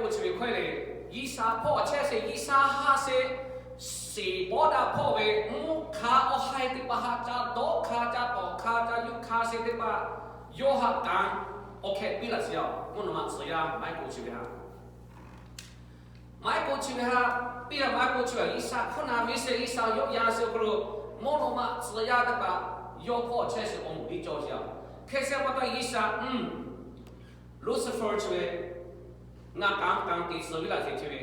k'o chi ve hkawˇ le, G'uiˬsha hpawˇ chehˇ sheˍ, G'uiˬsha ha sheˍ, shiˍ bawˆ daꞈ hpawˇ ve mvuhˇ hk'a awˬ haiˬ teˇ hpaˍ htaꞈ ca dawˇ hk'a, ca tawˍ hk'a, ca yuˇ hk'a sheˍ teˇ hpaˍ, yawˇ haꞈ kanˉ awˬ hkehˇ piˇ laˇ sheˍ yaˇ-oˬ. Mvuhˇ naw ma tcuh yaˇ maˇ heˆ k'o chi ve htaꞈ maˇ heˆ k'o chi ve htaꞈ piˇ laˇ, maˇ heˆ k'o chi ve G'uiˬsha hkawˇ na ve sheˍ, G'uiˬsha yawˆ yan sheˍ awˬ hk'aw lo, mvuhˇ naw ma tcuh yaˇ teˇ hpaˍ yawˇ hpawˇ chehˇ sheˍ awˬ moˍ tiˉ cawˬ sheˍ yaˇ. Hk'e sheˍ pa taw G'uiˬsha, Lucifer chi ve ngaˬ kanˉ kanˉ te tcuh ve laˇ sheˍ chi ve,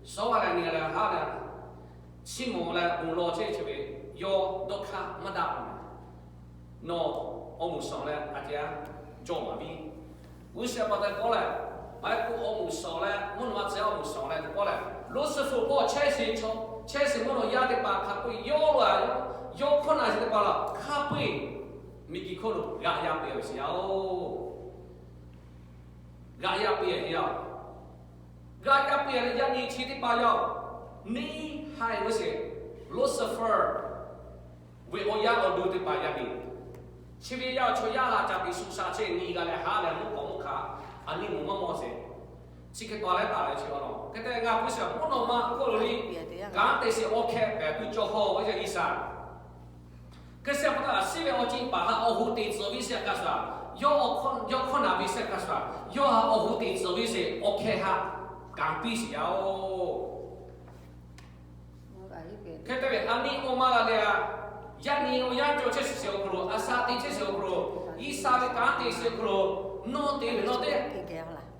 shawˉ g'a leh nyi leh haˉ leh, chiˇ mvuh leh bon lawˬ chehˇ chi ve, yawˇ dawˇ hk'aˇ maˇ daꞈ-oˬ. Nawˬ awˬ moˍ shawˍ leh a tiꞈ a jawˇ maˍ piˇ. G'uˇ shehˍ pa taw k'oˆ leh, maˇ heˆ k'o awˬ moˍ shawˍ leh mvuhˇ naw ma tcuh yaˇ awˬ moˍ shawˍ leh k'oˆ leh, Lucifer hpawˇ chehˇ sheˍ, chehˇ sheˍ mvuhˇ naw yaˇ teˇ hpaˍ hk'a peu-eˬ yawˇ lo a, yawˇ hkawˇ na sheˍ teˇ hpaˍ la hk'a peu-eˬ miˬguiˬ hk'oˆ lo g'aꞈ yaˇ piˇ ve sheˍ yaˇ-oˬ. G'aꞈ yaˇ piˇ ve yaˇ-oˬ. G'aꞈ yaˇ piˇ ve yaˇ nyi chi teˇ hpaˍ yaˇ-oˬ. Neˇ haiˬ ve sheˍ, Lucifer ve awˬ yaˇ awˬ duˬ teˇ hpaˍ yaˇ nyi. Chi ve yaˇ chaw yaˇ a caˍ piˍ shu sha chehˇ nyi g'a leh haˉ leh mvuhˇ k'awꞈ mvuhˇ hk'a, a nyi moˍ maˇ mawˬ sheˍ. Chi hk'e pa leh taˍ ve chi a law. Hk'e te ngaˬ k'oˆ sheˍ mvuhˇ naw ma hk'oˆ lo le, kanˉ te sheˍ awˬ hkehˇ pehˍ tuˬ cawˬ hawˬ ve yaˇ G'uiˬsha. Hk'e sheˍ pa taw a shiˉ ve awˬ ceuˬ paˍ haꞈ awˬ hoꞈ te tcuh ve sheˍ hk'a shuˍ, yawˇ hkawˇ na ve sheˍ hk'a shuˍ, yawˇ haꞈ awˬ hoꞈ te tcuh ve sheˍ awˬ hkehˇ haꞈ kanˉ piˇ sheˍ yaˇ-oˬ. Hk'e te ve a nyi awˬ ma la leh a, yaˇ nyi awˬ yanˇ cawˬ chehˇ shiˍ awˬ hk'aw lo, a sha te chehˇ shiˍ awˬ hk'aw lo, G'uiˬsha ve kanˉ te shiˍ awˬ hk'aw lo, nawˬ te ve nawˬ te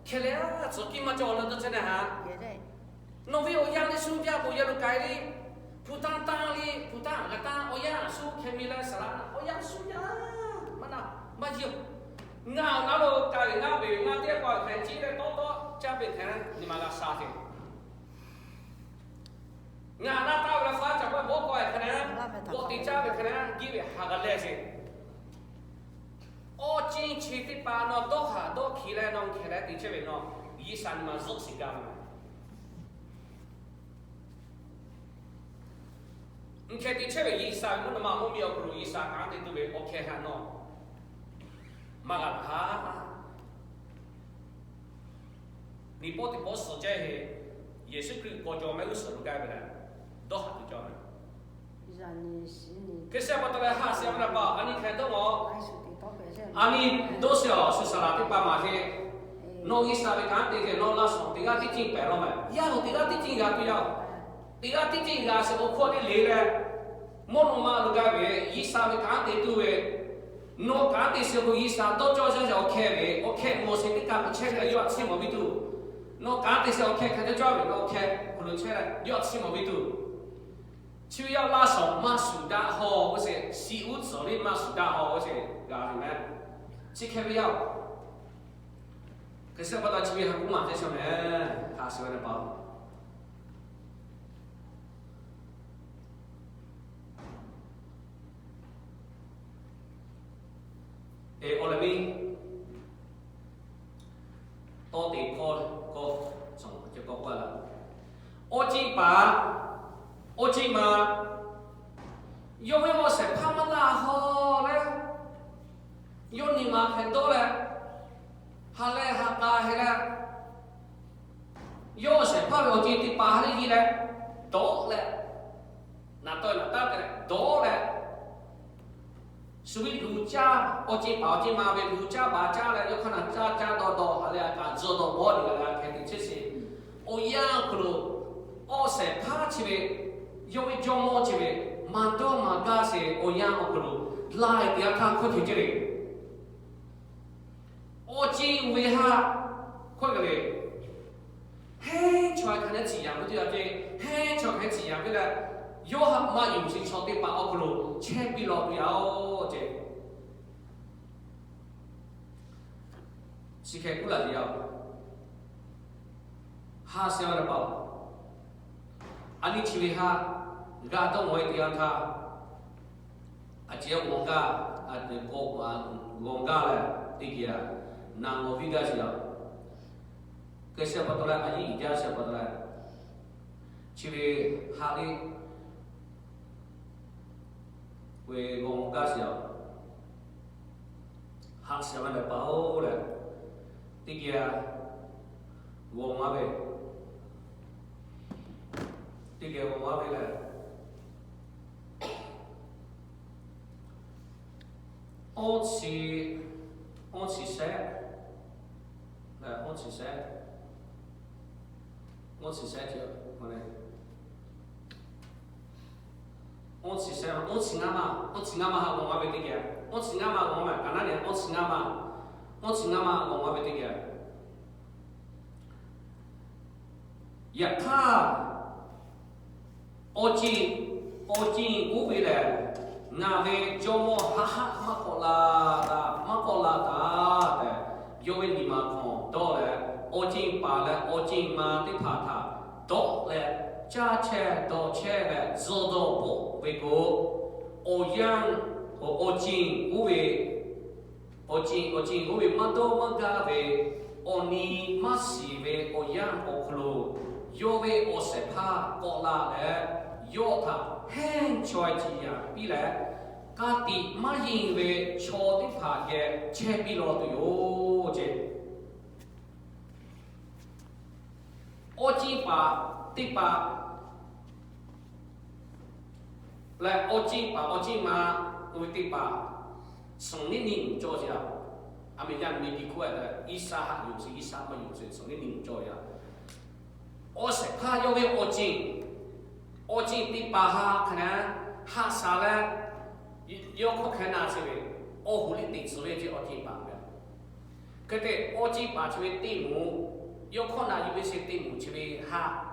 hk'e leh tcuhˍ kiˇ maˇ cawˬ na dawˇ chehˇ na ha. Nawˬ ve awˬ yanˇ le shu jaˇ k'o yaˇ lo k'ai le, hpu tanˇ tanˇ le, hpu tanˇ g'a tanˇ awˬ yanˇ shu hkeh mi leh saˍ laꞈ awˬ yanˇ shu jaˇ maˇ na, maˇ jiˇ-oˬ. Ngaˬ awˬ na lo k'ai ve ngaˇ ve ngaˇ teˇ pa hk'e ciˉ leh tawˇ tawˆ caˇ ve hk'e nyi ma g'a sha sheˍ. Ngaˬ na taˇ ve la faˉ caˍ paˇ bawˆ k'aw hk'e leh, bawˆ te caˇ ve hk'e leh, jiˇ ve ha g'a leh sheˍ. Awˬ ceuˬ chi teˇ hpaˍ nawˬ dawˇ haˍ dawˇ hkiˬ leh nawˬ hkeh leh te chehˇ ve nawˬ, G'uiˬsha nyi ma zuhˆ shiˍ gaˇ ve. Nyi hkeh te chehˇ ve G'uiˬsha ve mvuhˇ naw ma mvuhˇ miˬ awˬ hk'aw lo G'uiˬsha kanˉ te tuˬ ve awˬ hkehˇ haꞈ nawˬ maˇ g'a laˬ ha. Miˬ pawˆ teˇ pawˆ suhˍ cehˇ ve, Yeˍsuˆ Hkriꞈ k'awꞈ cawˬ mehˆ g'uˇ suhˍ lo gaˇ ve leh, dawˇ haˍ tuˬ cawˬ ve. Hk'e sheˍ pa taw leh haꞈ sheˍ ve pa a nyi hkeh dawˇ lawˬ. A nyi dawˇ sheˍ awˬ shu saˍ laꞈ teˇ hpaˍ maˍ sheˍ. Nawˬ G'uiˬsha ve kanˉ te ve nawˬ laˇ shawˍ teˇ g'aˇ teˇ ceuˬ pehˍ law meh. Yaˇ lo teˇ g'aˇ teˇ ceuˬ g'a tuˬ yaˇ-oˬ. Teˇ g'aˇ teˇ ceuˬ g'a sheˍ awˬ hkawˇ teˇ le leh, mvuhˇ naw ma lo gaˇ ve G'uiˬsha ve kanˉ te tuˬ ve, nawˬ kanˉ te sheˍ k'o G'uiˬsha dawˇ cawˇ shaˉ sheˍ awˬ hkehˇ ve, awˬ hkehˇ mawˬ sheˍ teˇ kaꞈ hk'e chehˇ ve yawˇ htaꞈ chiˇ mvuh piˇ tuˬ. Nawˬ kanˉ te sheˍ awˬ hkehˇ hk'e te cawˇ ve nawˬ awˬ hkehˇ hk'aw lo chehˇ leh yawˇ htaꞈ chiˇ mvuh piˇ tuˬ. Chi ve yaˇ laˇ shawˍ maˇ shuˍ daꞈ haw ve sheˍ, shiˍ uˉ tcuhˍ le maˇ shuˍ daꞈ haw ve sheˍ g'a ve meh. Chi hk'e ve yaˇ-oˬ. Hk'e sheˍ pa taw chi ve ha kuˉ maˬ teˇ shawˍ meh, haꞈ sheˍ ve pa e awˬ leh miˇ tawˇ te hkawˇ kawˇ, cawˬ kawˇ k'oˆ la, awˬ ceuˬ paˍ, awˬ ceuˬ ma, yawˇ ve awˬ shehˍ hpaˇ maˇ laˇ haw leh, yawˇ nyi ma hk'e dawˇ leh, ha leh ha k'a hk'e leh, yawˇ awˬ shehˍ hpaˇ ve awˬ ceuˬ teˇ hpaˍ ha leh yi leh, dawˇ leh, naˍ tawˆ naˍ taˉ te leh dawˇ leh, shu ve luˬ caˇ, awˬ ceuˬ paˍ awˬ ceuˬ ma ve luˬ caˇ baˬ caˇ leh yawˇ hk'aˇ naˬ caˇ caˇ dawˇ dawˇ ha leh a kaꞈ zuhꞈ dawˬ bawˇ ni g'a leh a hkeh te chehˇ sheˍ. Awˬ yanˇ awˬ hk'aw lo, awˬ shehˍ hpaˇ chi ve, yawˇ ve jawˇmawˇ chi ve, maˇ dawˇ maˇ gaˇ sheˍ awˬ yanˇ awˬ hk'aw lo, laiˬ teˇ g'aˇ htaˇ hkawˇ hk'e ceh le. Awˬ ceuˬ ve haꞈ hkawˇ kaꞈ le, heˉ chaw hk'aˬ hk'e tcuh yaꞈ ve teˇ g'aˇ ceh, heˉ chaw hk'aˬ hk'e tcuh yaꞈ ve leh, yawˇ haꞈ maˇ yonˍ sheˍ chaw teˇ hpaˍ awˬ hk'aw lo chehˇ piˇ law ve yaˇ-oˬ ceh. Chi hk'e k'oˆ laˬ ve yaˇ-oˬ. Haꞈ sheˍ ve pa-oˬ, a nyi chi ve haꞈ g'a dawˇ mawˬ ve teˇ yanˇ htaˇ, a ceh g'awˬ gaˇ, a ceh k'awꞈ g'awˬ gaˇ leh teˇ geh a naˍ g'awˬ viˇ gaˇ sheˍ yaˇ-oˬ. Hk'e sheˍ pa taw leh a yiˇ jaˇ sheˍ pa taw leh, chi ve haꞈ le ve g'awˬ gaˇ sheˍ yaˇ-oˬ. Haꞈ sheˍ ve leh pa-oˬ leh, teˇ geh a g'awˬ maˇ ve, teˇ geh g'awˬ maˇ ve lehˬ, awˇ chi, awˇ chi shehˆ, awˇ chi shehˆ, awˇ chi shehˆ chi, awˇ chi shehˆ, awˇ chi ngaˇ ma, awˇ chi ngaˇ ma haꞈ g'awˬ maˇ ve teˇ geh, awˇ chi ngaˇ ma g'awˬ maˇ ve, kaꞈ naˉ nehˬ awˇ chi ngaˇ ma, awˇ chi ngaˇ ma g'awˬ maˇ ve teˇ geh, yaꞈ hk'aˇ, awˬ ceˬ, awˬ ceˬ oˇ ve lehˬ, ngaˬ ve jawˇmawˇ haˆ haˆ maˇ k'awꞈ la taˍ, maˇ k'awꞈ la taˍ tehꞈ, yawˇ ve nyi ma hk'aw dawˇ leh, awˬ ceˬ paˍ leh awˬ ceˬ ma teˇ hpaˍ htaꞈ dawˆ leh, caˇ chehˇ dawˬ chehˇ leh zuhˬ dawˬ bawˆ ve k'o, awˬ yanˇ, awˬ ceˬ oˇ ve, awˬ ceˬ, awˬ ceˬ oˇ ve maˇ dawˇ maˇ gaˇ ve, awˬ ni maˇ shiˍ ve awˬ yanˇ awˬ hk'aw lo, yawˇ ve awˬ shehˍ hpaˇ k'awꞈ la leh, yawˇ htaꞈ hehnˇ chaweh ciˍ yanˍ piˇ leh, ka tiꞈ maˇ yeˬ ve chaw teˇ hpaˍ geh chehˇ piˇ law tuˬ yoˬ ce. Awˬ ceˬ paˍ teˇ hpaˍ leh awˬ ceˬ paˍ awˬ ceˬ ma oˇ ve teˇ hpaˍ, สอง niˉ niˇ nyi cawˇ ce a. A meh yaˇ miˬ tiꞈ hk'oˆ a, Iˉsaˍ haꞈ yonˍ sheˍ, Iˉsaˍ maˇ yonˍ sheˍ, สอง niˉ niˇ nyi cawˇ a. Awˬ shehˍ hpaˇ yawˇ ve awˬ ceˬ, awˬ ceˬ teˇ hpaˍ haꞈ hk'aˬ na, haꞈ shaˍ leh, yawˇ hk'awꞈ hk'e na sheˍ ve, awˬ hoꞈ liꞈ teꞈ tcuh ve ce awˬ ceˬ paˍ ve. Hk'e te awˬ ceˬ paˍ chi ve teˇ moˍ, yawˇ hk'awꞈ na yuˬ ve sheˍ teˇ moˍ chi ve haꞈ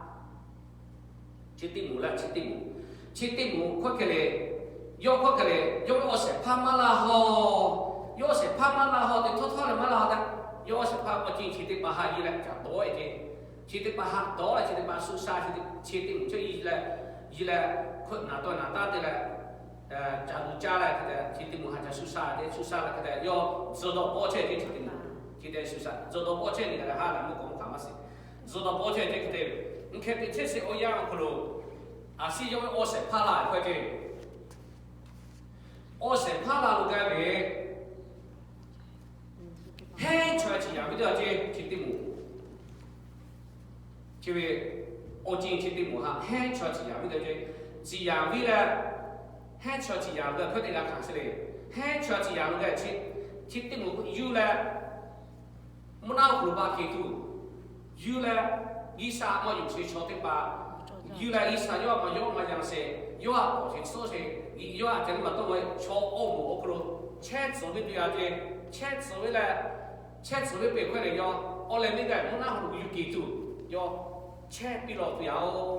Chi teˇ moˍ leh chi teˇ moˍ, chi teˇ moˍ hkawˇ hkeh le, yawˇ hkawˇ hkeh le, yawˇ ve awˬ shehˍ hpaˇ maˇ laˇ haw, yawˇ awˬ shehˍ hpaˇ maˇ laˇ haw te htawˇ htawˇ leh maˇ laˇ haw te, yawˇ awˬ shehˍ hpaˇ awˬ ceˬ chi teˇ hpaˍ haꞈ yuˬ leh caꞈ dawˬ e ce, chi teˇ hpaˍ haꞈ dawˬ leh chi teˇ hpaˍ shu sha, chi teˇ moˍ cawˇ yuˬ leh, yuˬ leh, hkawꞈ naˍ tawˆ naˍ taˉ te leh, caꞈ luˬ caˇ leh hk'e te, chi teˇ moˍ haꞈ caꞈ shu sha te, shu sha leh hk'e te, yawˇ zuhˬ dawˬ bawˆ chehˇ ce chi teˇ moˍ, chi te shu sha zuhˬ dawˬ bawˆ chehˇ ve leh haꞈ leh mvuhˇ k'awꞈ mvuhˇ hk'aˬ maˇ shiˍ. Zuhˬ dawˬ bawˆ chehˇ ce hk'e te, mvuhˇ hkeh teꞈ chehˇ sheˍ awˬ yanˇ awˬ hk'aw lo, a shu yawˇ ve awˬ shehˍ hpaˇ la hkawˇ ce, awˬ shehˍ hpaˇ la lo gaˇ ve, hehnˇ chaweh ciˍ yanˍ ve teˇ g'aˇ ce, chi teˇ moˍ, chi ve awˬ ceˬ chi teˇ moˍ haꞈ hehnˇ chaweh ciˍ yanˍ ve teˇ g'aˇ ce, ciˍ yanˍ ve leh, hehnˇ chaweh ciˍ yanˍ ve hkawˇ teˇ g'aˇ hkanˍ sheˍ le. Hehnˇ chaweh ciˍ yanˍ ve leh, chi teˇ moˍ yuˬ leh, mvuhˇ naw awˬ hk'aw lo baˆ hk'e tuˬ, yuˬ leh, G'uiˬsha maˇ yonˍ sheˍ chaw teˇ hpaˍ, yuˬ leh G'uiˬsha yawˇ maˇ yawˇ maˇ yanˍ sheˍ, yawˇ htaꞈ k'awꞈ sheˍ tcuhˉ sheˍ, yawˇ htaꞈ ceh tiˉ maˇ tawˆ ve chaw awˬ moˍ awˬ hk'aw lo chehˇ tcuhˍ ve tuˬ yaˇ ce, chehˇ tcuhˍ ve leh, chehˇ tcuhˍ ve peuˬ hkawˇ lehˬ yawˇ awˬ leh miˇ gaˬ mvuhˇ naw awˬ hk'aw lo yuˬ kehˬ tuˬ, yawˇ chehˇ piˇ lawˬ tuˬ yaˇ oˬ,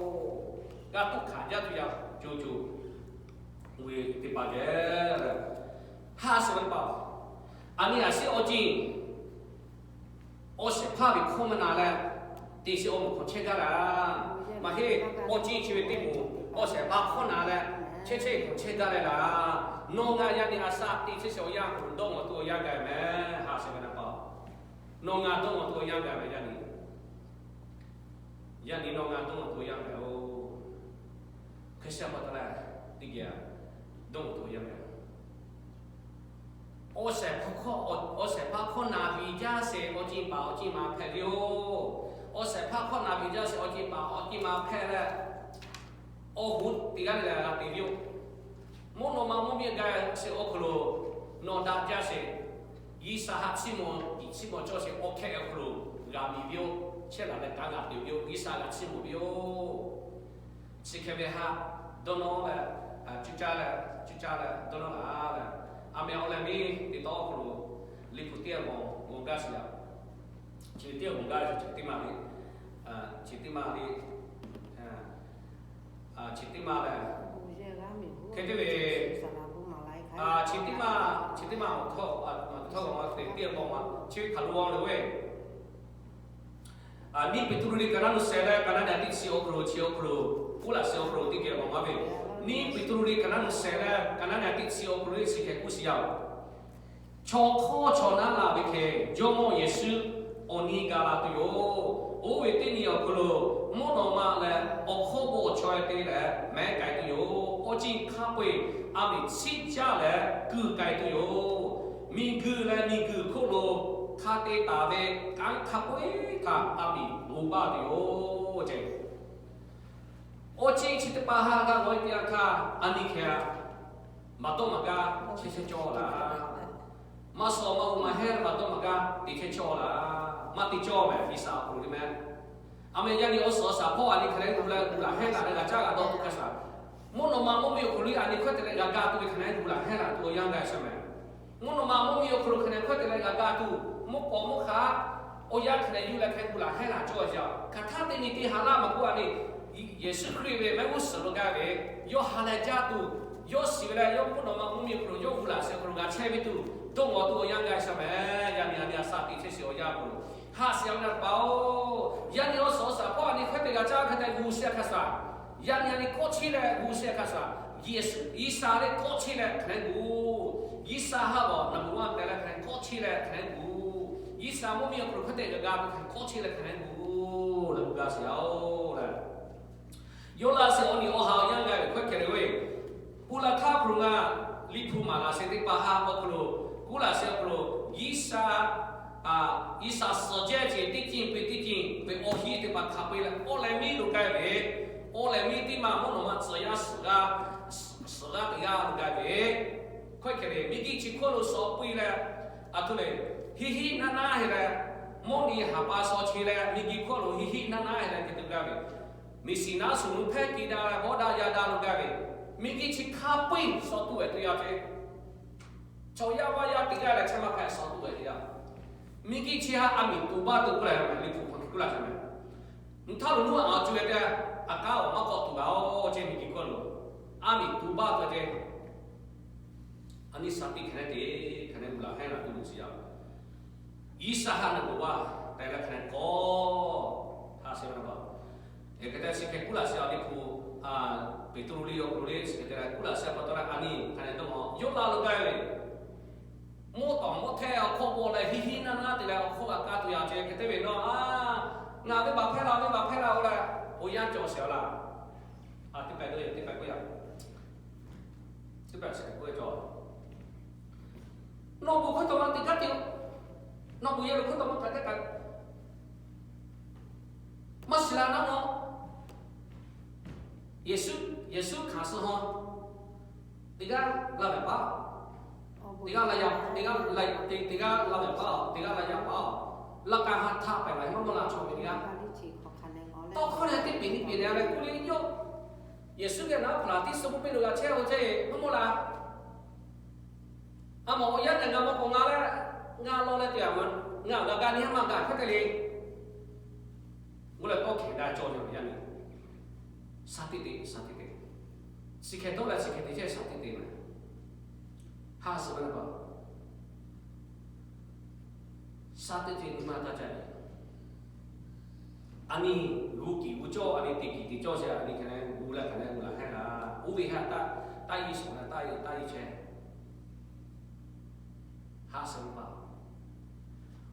g'a tuˆ hkanˍ jaˇ tuˬ yaˇ co co, oˇ ve teˇ hpaˍ geh, haꞈ sheˍ ve teˇ hpaˍ, a nyi a shu awˬ ceˬ awˬ shehˍ hpaˇ ve hkawˇ maˇ na leh, teˇ shiˍ awˬ moˍ hk'awꞈ chehˇ gaˇ la. Maˇ heˆ, awˬ ceˬ chi ve teˇ moˍ awˬ shehˍ hpaˇ hkawˇ na leh, chehˇ chehˇ hk'awꞈ chehˇ gaˇ leh la. Nawˬ ngaˬ yaˇ nyi a shaꞈ teꞈ chehˇ sheˍ awˬ yanˇ hk'aw lo dawˇ ngaw tuˬ awˬ yanˇ gaˬ meh, haꞈ sheˍ ve teˇ hpaˍ. Nawˬ ngaˬ dawˇ ngaw tuˬ awˬ yanˇ gaˬ ve yaˇ nyi, yaˇ nyi nawˬ ngaˬ dawˇ ngaw tuˬ awˬ yanˇ gaˬ oˬ. Hk'e sheˍ pa taw leh, teˇ geh dawˇ ngaw tuˬ awˬ yanˇ gaˬ. Awˬ shehˍ hpaˇ hkawˇ, awˬ shehˍ hpaˇ hkawˇ na ve jaˇ sheˍ awˬ ceˬ paˍ awˬ ceˬ ma hpehꞈ ve yoˬ. Awˬ shehˍ hpaˇ hkawˇ na ve jaˇ sheˍ awˬ ceˬ paˍ awˬ ceˬ ma hpehꞈ leh, awˬ hoꞈ teꞈ g'aˇ le leh g'a te ve yoˬ. Mvuhˇ naw ma mvuhˇ miˬ gaˬ sheˍ awˬ hk'aw lo nawˬ daꞈ jaˇ sheˍ. G'uiˬsha haꞈ chiˇ mvuh, tiꞈ chiˇ mvuh cawˇ sheˍ awˬ hkehˇ awˬ hk'aw lo g'a miˬ ve yoˬ. Chehˇ laˬ leh kaꞈ g'a te ve yoˬ. G'uiˬsha g'a chiˇ mvuh ve yoˬ. Chi hk'e ve haꞈ dawˇ nawˇ leh, cuˇ caˇ leh, cuˇ caˇ leh dawˇ nawˇ la leh, a meh awˬ leh miˇ teˇ tawˆ awˬ hk'aw lo liꞈ hpu teˇ g'aˇ g'awˬ gaˇ sheˍ yaˇ. Chi teˇ g'awˬ gaˇ chi teˇ maˇ le, chi teˇ maˇ le, chi teˇ maˇ leh, hk'e te ve, chi teˇ maˇ, chi teˇ maˇ awˬ htawˇ, awˬ htawˇ g'awˬ ma te teˇ g'awˬ ma chi ve hk'aˬ lo g'awˬ le ve, Niˇ Peˍtruˆ liꞈ ka naˉ nu shehˍ leh ka naˉ nehˬ teˇ chi awˬ hk'aw lo chi awˬ hk'aw lo k'oˆ laꞈ sheˍ awˬ hk'aw lo teˇ geh g'awˬ ma ve, Niˇ Peˍtruˆ liꞈ ka naˉ nu shehˍ leh ka naˉ nehˬ teˇ chi awˬ hk'aw lo chi hk'e k'oˆ sheˍ yaˇ oˬ. Chaw hk'awˇ chaw naˉ la ve hk'e Jawˇmawˇ Yeˍsuˆ awˬ nyi ga la tuˬ yoˬ. Oˇ ve teˇ nyi awˬ hk'aw lo mvuhˇ naw ma leh awˬ hkawˇ bon awˬ chaweh te leh mehˉ k'ai tuˬ yoˬ. Awˬ ceˬ hk'a peu-eˬ a miˍ chiˆ caˇ leh kuiˬ k'ai tuˬ yoˬ. Miˬguiˬ leh miˬguiˬ hk'oˆ lo hk'a hk'a te taˍ ve kanˉ hk'a peu-eˬ htaꞈ a miˍ to baˇ tuˬ yoˬ ceˇ. Awˬ ceˇ chi teˇ hpaˍ ha g'a g'awˇ e teˇ yanˇ htaˇ, a nyi hkeh maˍ dawˇ maˍ gaˇ chehˇ chehˇ cawˇ laˇ. Maˇ shawˍ maˇ g'uˇ maˇ hehnˇ maˍ dawˇ maˍ gaˇ te chehˇ cawˇ laˇ. Maˇ te cawˇ mehˍ, G'uiˬsha awˬ hk'aw lo te mehˍ. A meh yaˇ nyi awˬ suhˍ awˬ shaˍ hpawˇ a nyi hk'aˬ leh g'uˇ leh g'uˇ laˬ hehnˇ laˬ leh g'a caˇ g'a dawˇ tuˬ hk'a shuˍ, mvuhˇ naw ma mvuhˇ miˬ awˬ hk'aw lo a nyi hkawˇ te leh g'a ga tuˬ ve hk'aˬ leh g'uˇ laˬ hehnˇ laˬ tuˬ awˬ yanˇ gaˇ sha mehˍ. Mvuhˇ naw ma mvuhˇ miˬ awˬ hk'aw lo hk'aˬ leh hkawˇ te leh g'a ga tuˬ, mvuhˇ k'awꞈ mvuhˇ hk'aˆ awˬ yanˇ hk'aˬ leh yuˬ leh hk'aˬ leh g'uˇ laˬ hehnˇ laˬ cawˇ jaˇ. Hk'aˬ htaˇ teˇ nyi teˇ ha laˇ maˍ k'oˆ a nyi, Yeˍsuˆ Hkriꞈ ve mehˆ g'uˇ suhˍ lo gaˇ ve, yawˇ ha leh jaˇ tuˬ, yawˇ shiˍ ve leh yawˇ mvuhˇ naw ma mvuhˇ miˬ awˬ hk'aw lo yawˇ g'uˇ laˬ shehˍ hk'aw lo g'a chehˇ ve tuˬ dawˇ ngawˬ tuˬ awˬ yanˇ gaˇ sha mehˍ. Yaˇ nyi a nyi a shaꞈ teꞈ chehˇ shiˍ awˬ yanˇ awˬ hk'aw lo, haꞈ shiˍ a ve na paˍ-oˬ, yaˇ nyi awˬ suhˍ awˬ shaˍ hpawˇ a nyi hkawˇ te g'a caˇ hk'aˬ leh g'uˇ shehˍ hk'a shuˍ, yaˇ nyi a nyi kawˆ chehˇ leh g'uˇ shehˍ hk'a shuˍ, Yeˍsuˆ, G'uiˬsha leh kawˆ chehˇ leh hk'aˬ leh g'uˇ, G'uiˬsha ha g'awˬ naˍ baꞈ maˇ tehꞈ leh hk'aˬ leh kawˆ chehˇ leh hk'aˬ leh g'uˇ, G'uiˬsha mvuhˇ miˬ awˬ hk'aw lo hkawˇ te g'a ga tuˬ hk'aˬ leh kawˆ chehˇ leh hk'aˬ leh g'uˇ leh g'uˇ gaˇ shiˍ a-oˬ leh, yawˇ laˇ shiˍ awˬ nyi awˬ ha awˬ yanˇ gaˇ ve hkawˇ hkeh ve, Ponˇ laˇ htaˇ hk'aw lo ngaˬ Liꞈ hpu maˍ laꞈ sheh teˇ hpaˍ ha awˬ hk'aw lo, kuˉ laꞈ sheh awˬ hk'aw lo, G'uiˬsha, G'uiˬsha suhˍ jehˇ ce teˇ ceuˬ peuˬ teˇ ceuˬ ve awˬ hiˉ teˇ hpaˍ hk'a peu-eˬ leh awˬ leh miˉ lo gaˇ ve, awˬ leh miˉ teˇ maˬ mvuhˇ naw ma tcuh yaˇ suhˍ g'aˇ, suhˍ g'aˇ teˇ g'aˇ lo gaˇ ve, hkawˇ hkeh ve miˬguiˬ chi hkawˇ lo suhˍ pui leh, a htoꞈ lehˬ, hiˆ hiˆ naˉ naˉ he leh, mvuhˇ miˬ haˍ pa shaw che leh miˬguiˬ hkawˇ lo hiˆ hiˆ naˉ naˉ he leh hk'e te gaˇ ve, miˬ shiˍ naˉ shuˍ nu hpehˇ kiꞈ daꞈ leh bawˆ daꞈ yaˇ daꞈ lo gaˇ ve, miˬguiˬ chi hk'a peu-eˬ suhˍ tuˬ ve teˇ yanˇ ce, chaw yaˇ vaˇ yaˇ teˇ g'aˇ leh chehˇ maˇ hpehꞈ suhˍ tuˬ ve teˇ yanˇ, miˬguiˬ chi ha a miˍ to baˇ tuˬ k'oˆ leh Liꞈ hpu hk'aw lo k'oˆ laˇ ca mehˍ. Mvuhˇ htaˇ lo nuˇ a cawˬ ve tehꞈ, a k'aˉ awˬ maˇ k'awꞈ tuˬ gaˇ-oˬ ce miˬguiˬ hkawˇ lo, a miˍ to baˇ tuˬ ve ce. A nyi shaˍ tiꞈ hk'aˬ leh te, hk'aˬ leh g'uˇ laˬ hehnˇ laˬ tuˬ lo shiˍ yaˇ. G'uiˬsha ha naˍ baꞈ maˇ tehꞈ leh hk'aˬ leh kawˆ, haꞈ shiˍ ve na baˬ. Hk'e te chi hk'e kuˉ laꞈ sheh awˬ Liꞈ hpu, Peˍtruˆ liꞈ awˬ hk'aw lo le chi hk'e te leh kuˉ laꞈ sheh pa taw leh a nyi hk'aˬ leh dawˇ maw yawˇ la lo gaˇ ve, mvuhˇ tawˍ mvuhˇ hteˇ awˬ hk'oˆ bawˆ leh hiˆ hiˆ naˉ naˉ te leh awˬ hk'oˆ g'a kaˇ tuˬ yaˇ ce hk'e te ve nawˬ a, ngaˬ venˇ baˬ hpehˇ la, venˇ baˬ hpehˇ la-oˬ leh, awˬ yanˇ cawˬ shehˍ laˇ. A teˇ pehˍ dawˇ yaˇ teˇ pehˍ k'oˆ yaˇ, teˇ pehˍ shehˍ k'oˆ yaˇ cawˬ. Nawˬ bon hkawˇ tawˍ ma teꞈ kaˉ te, nawˬ bon yaˇ ve hkawˇ tawˍ ma kaꞈ teˇ kaꞈ maˇ shiˍ la naˉ nawˬ. Yeˍsuˆ, Yeˍsuˆ hkanˍ suh haw, teˇ g'aˇ la vehˬ paˉ, teˇ g'aˇ la yaˇ, teˇ g'aˇ la, teˇ g'aˇ la vehˬ paˉ, teˇ g'aˇ la yaˇ paˉ, laˇ k'aˍ ha htaꞈ pehˬ la maˇ maˇ la chaw ve teˇ g'aˇ. Tawˇ hkawˇ leh teˇ peˍ nyiˇ peˍ leh leh kuˇ le yawˇ, Yeˍsuˆ geh naˉ hpaˍ laˬ tiˉ suh k'oˆ piˇ lo g'a chehˇ-oˬ ce, maˇ maˇ la. A mawˬ awˬ yanˇ gaˬ ngaˬ maw k'awꞈ ngaˬ leh, ngaˬ law leh te a ma, ngaˬ awˬ g'a gaˇ nyi haˉ maˇ gaˬ hk'e te le. Mvuhˇ leh tawˇ hkeh daꞈ cawˬ ve awˬ yanˇ le. Shaˍ tiꞈ te, shaˍ tiꞈ te. Chi hkeh tawˆ leh chi hkeh te chehˇ shaˍ tiꞈ te ma. Haꞈ shiˍ ve na baˬ. Shaˍ tiꞈ te nyi ma taˇ ca ve. A nyi g'uˇ kiˬ g'uˇ cawˇ, a nyi teˇ kiˬ teˇ cawˇ shehˍ, a nyi hk'aˬ leh g'uˇ leh hk'aˬ leh g'uˇ laˬ hehnˇ laˇ. Oˇ ve htaꞈ taˇ, taˇ yiˇ shawˍ leh taˇ, taˇ yiˇ chehˇ. Haꞈ shiˍ ve pa.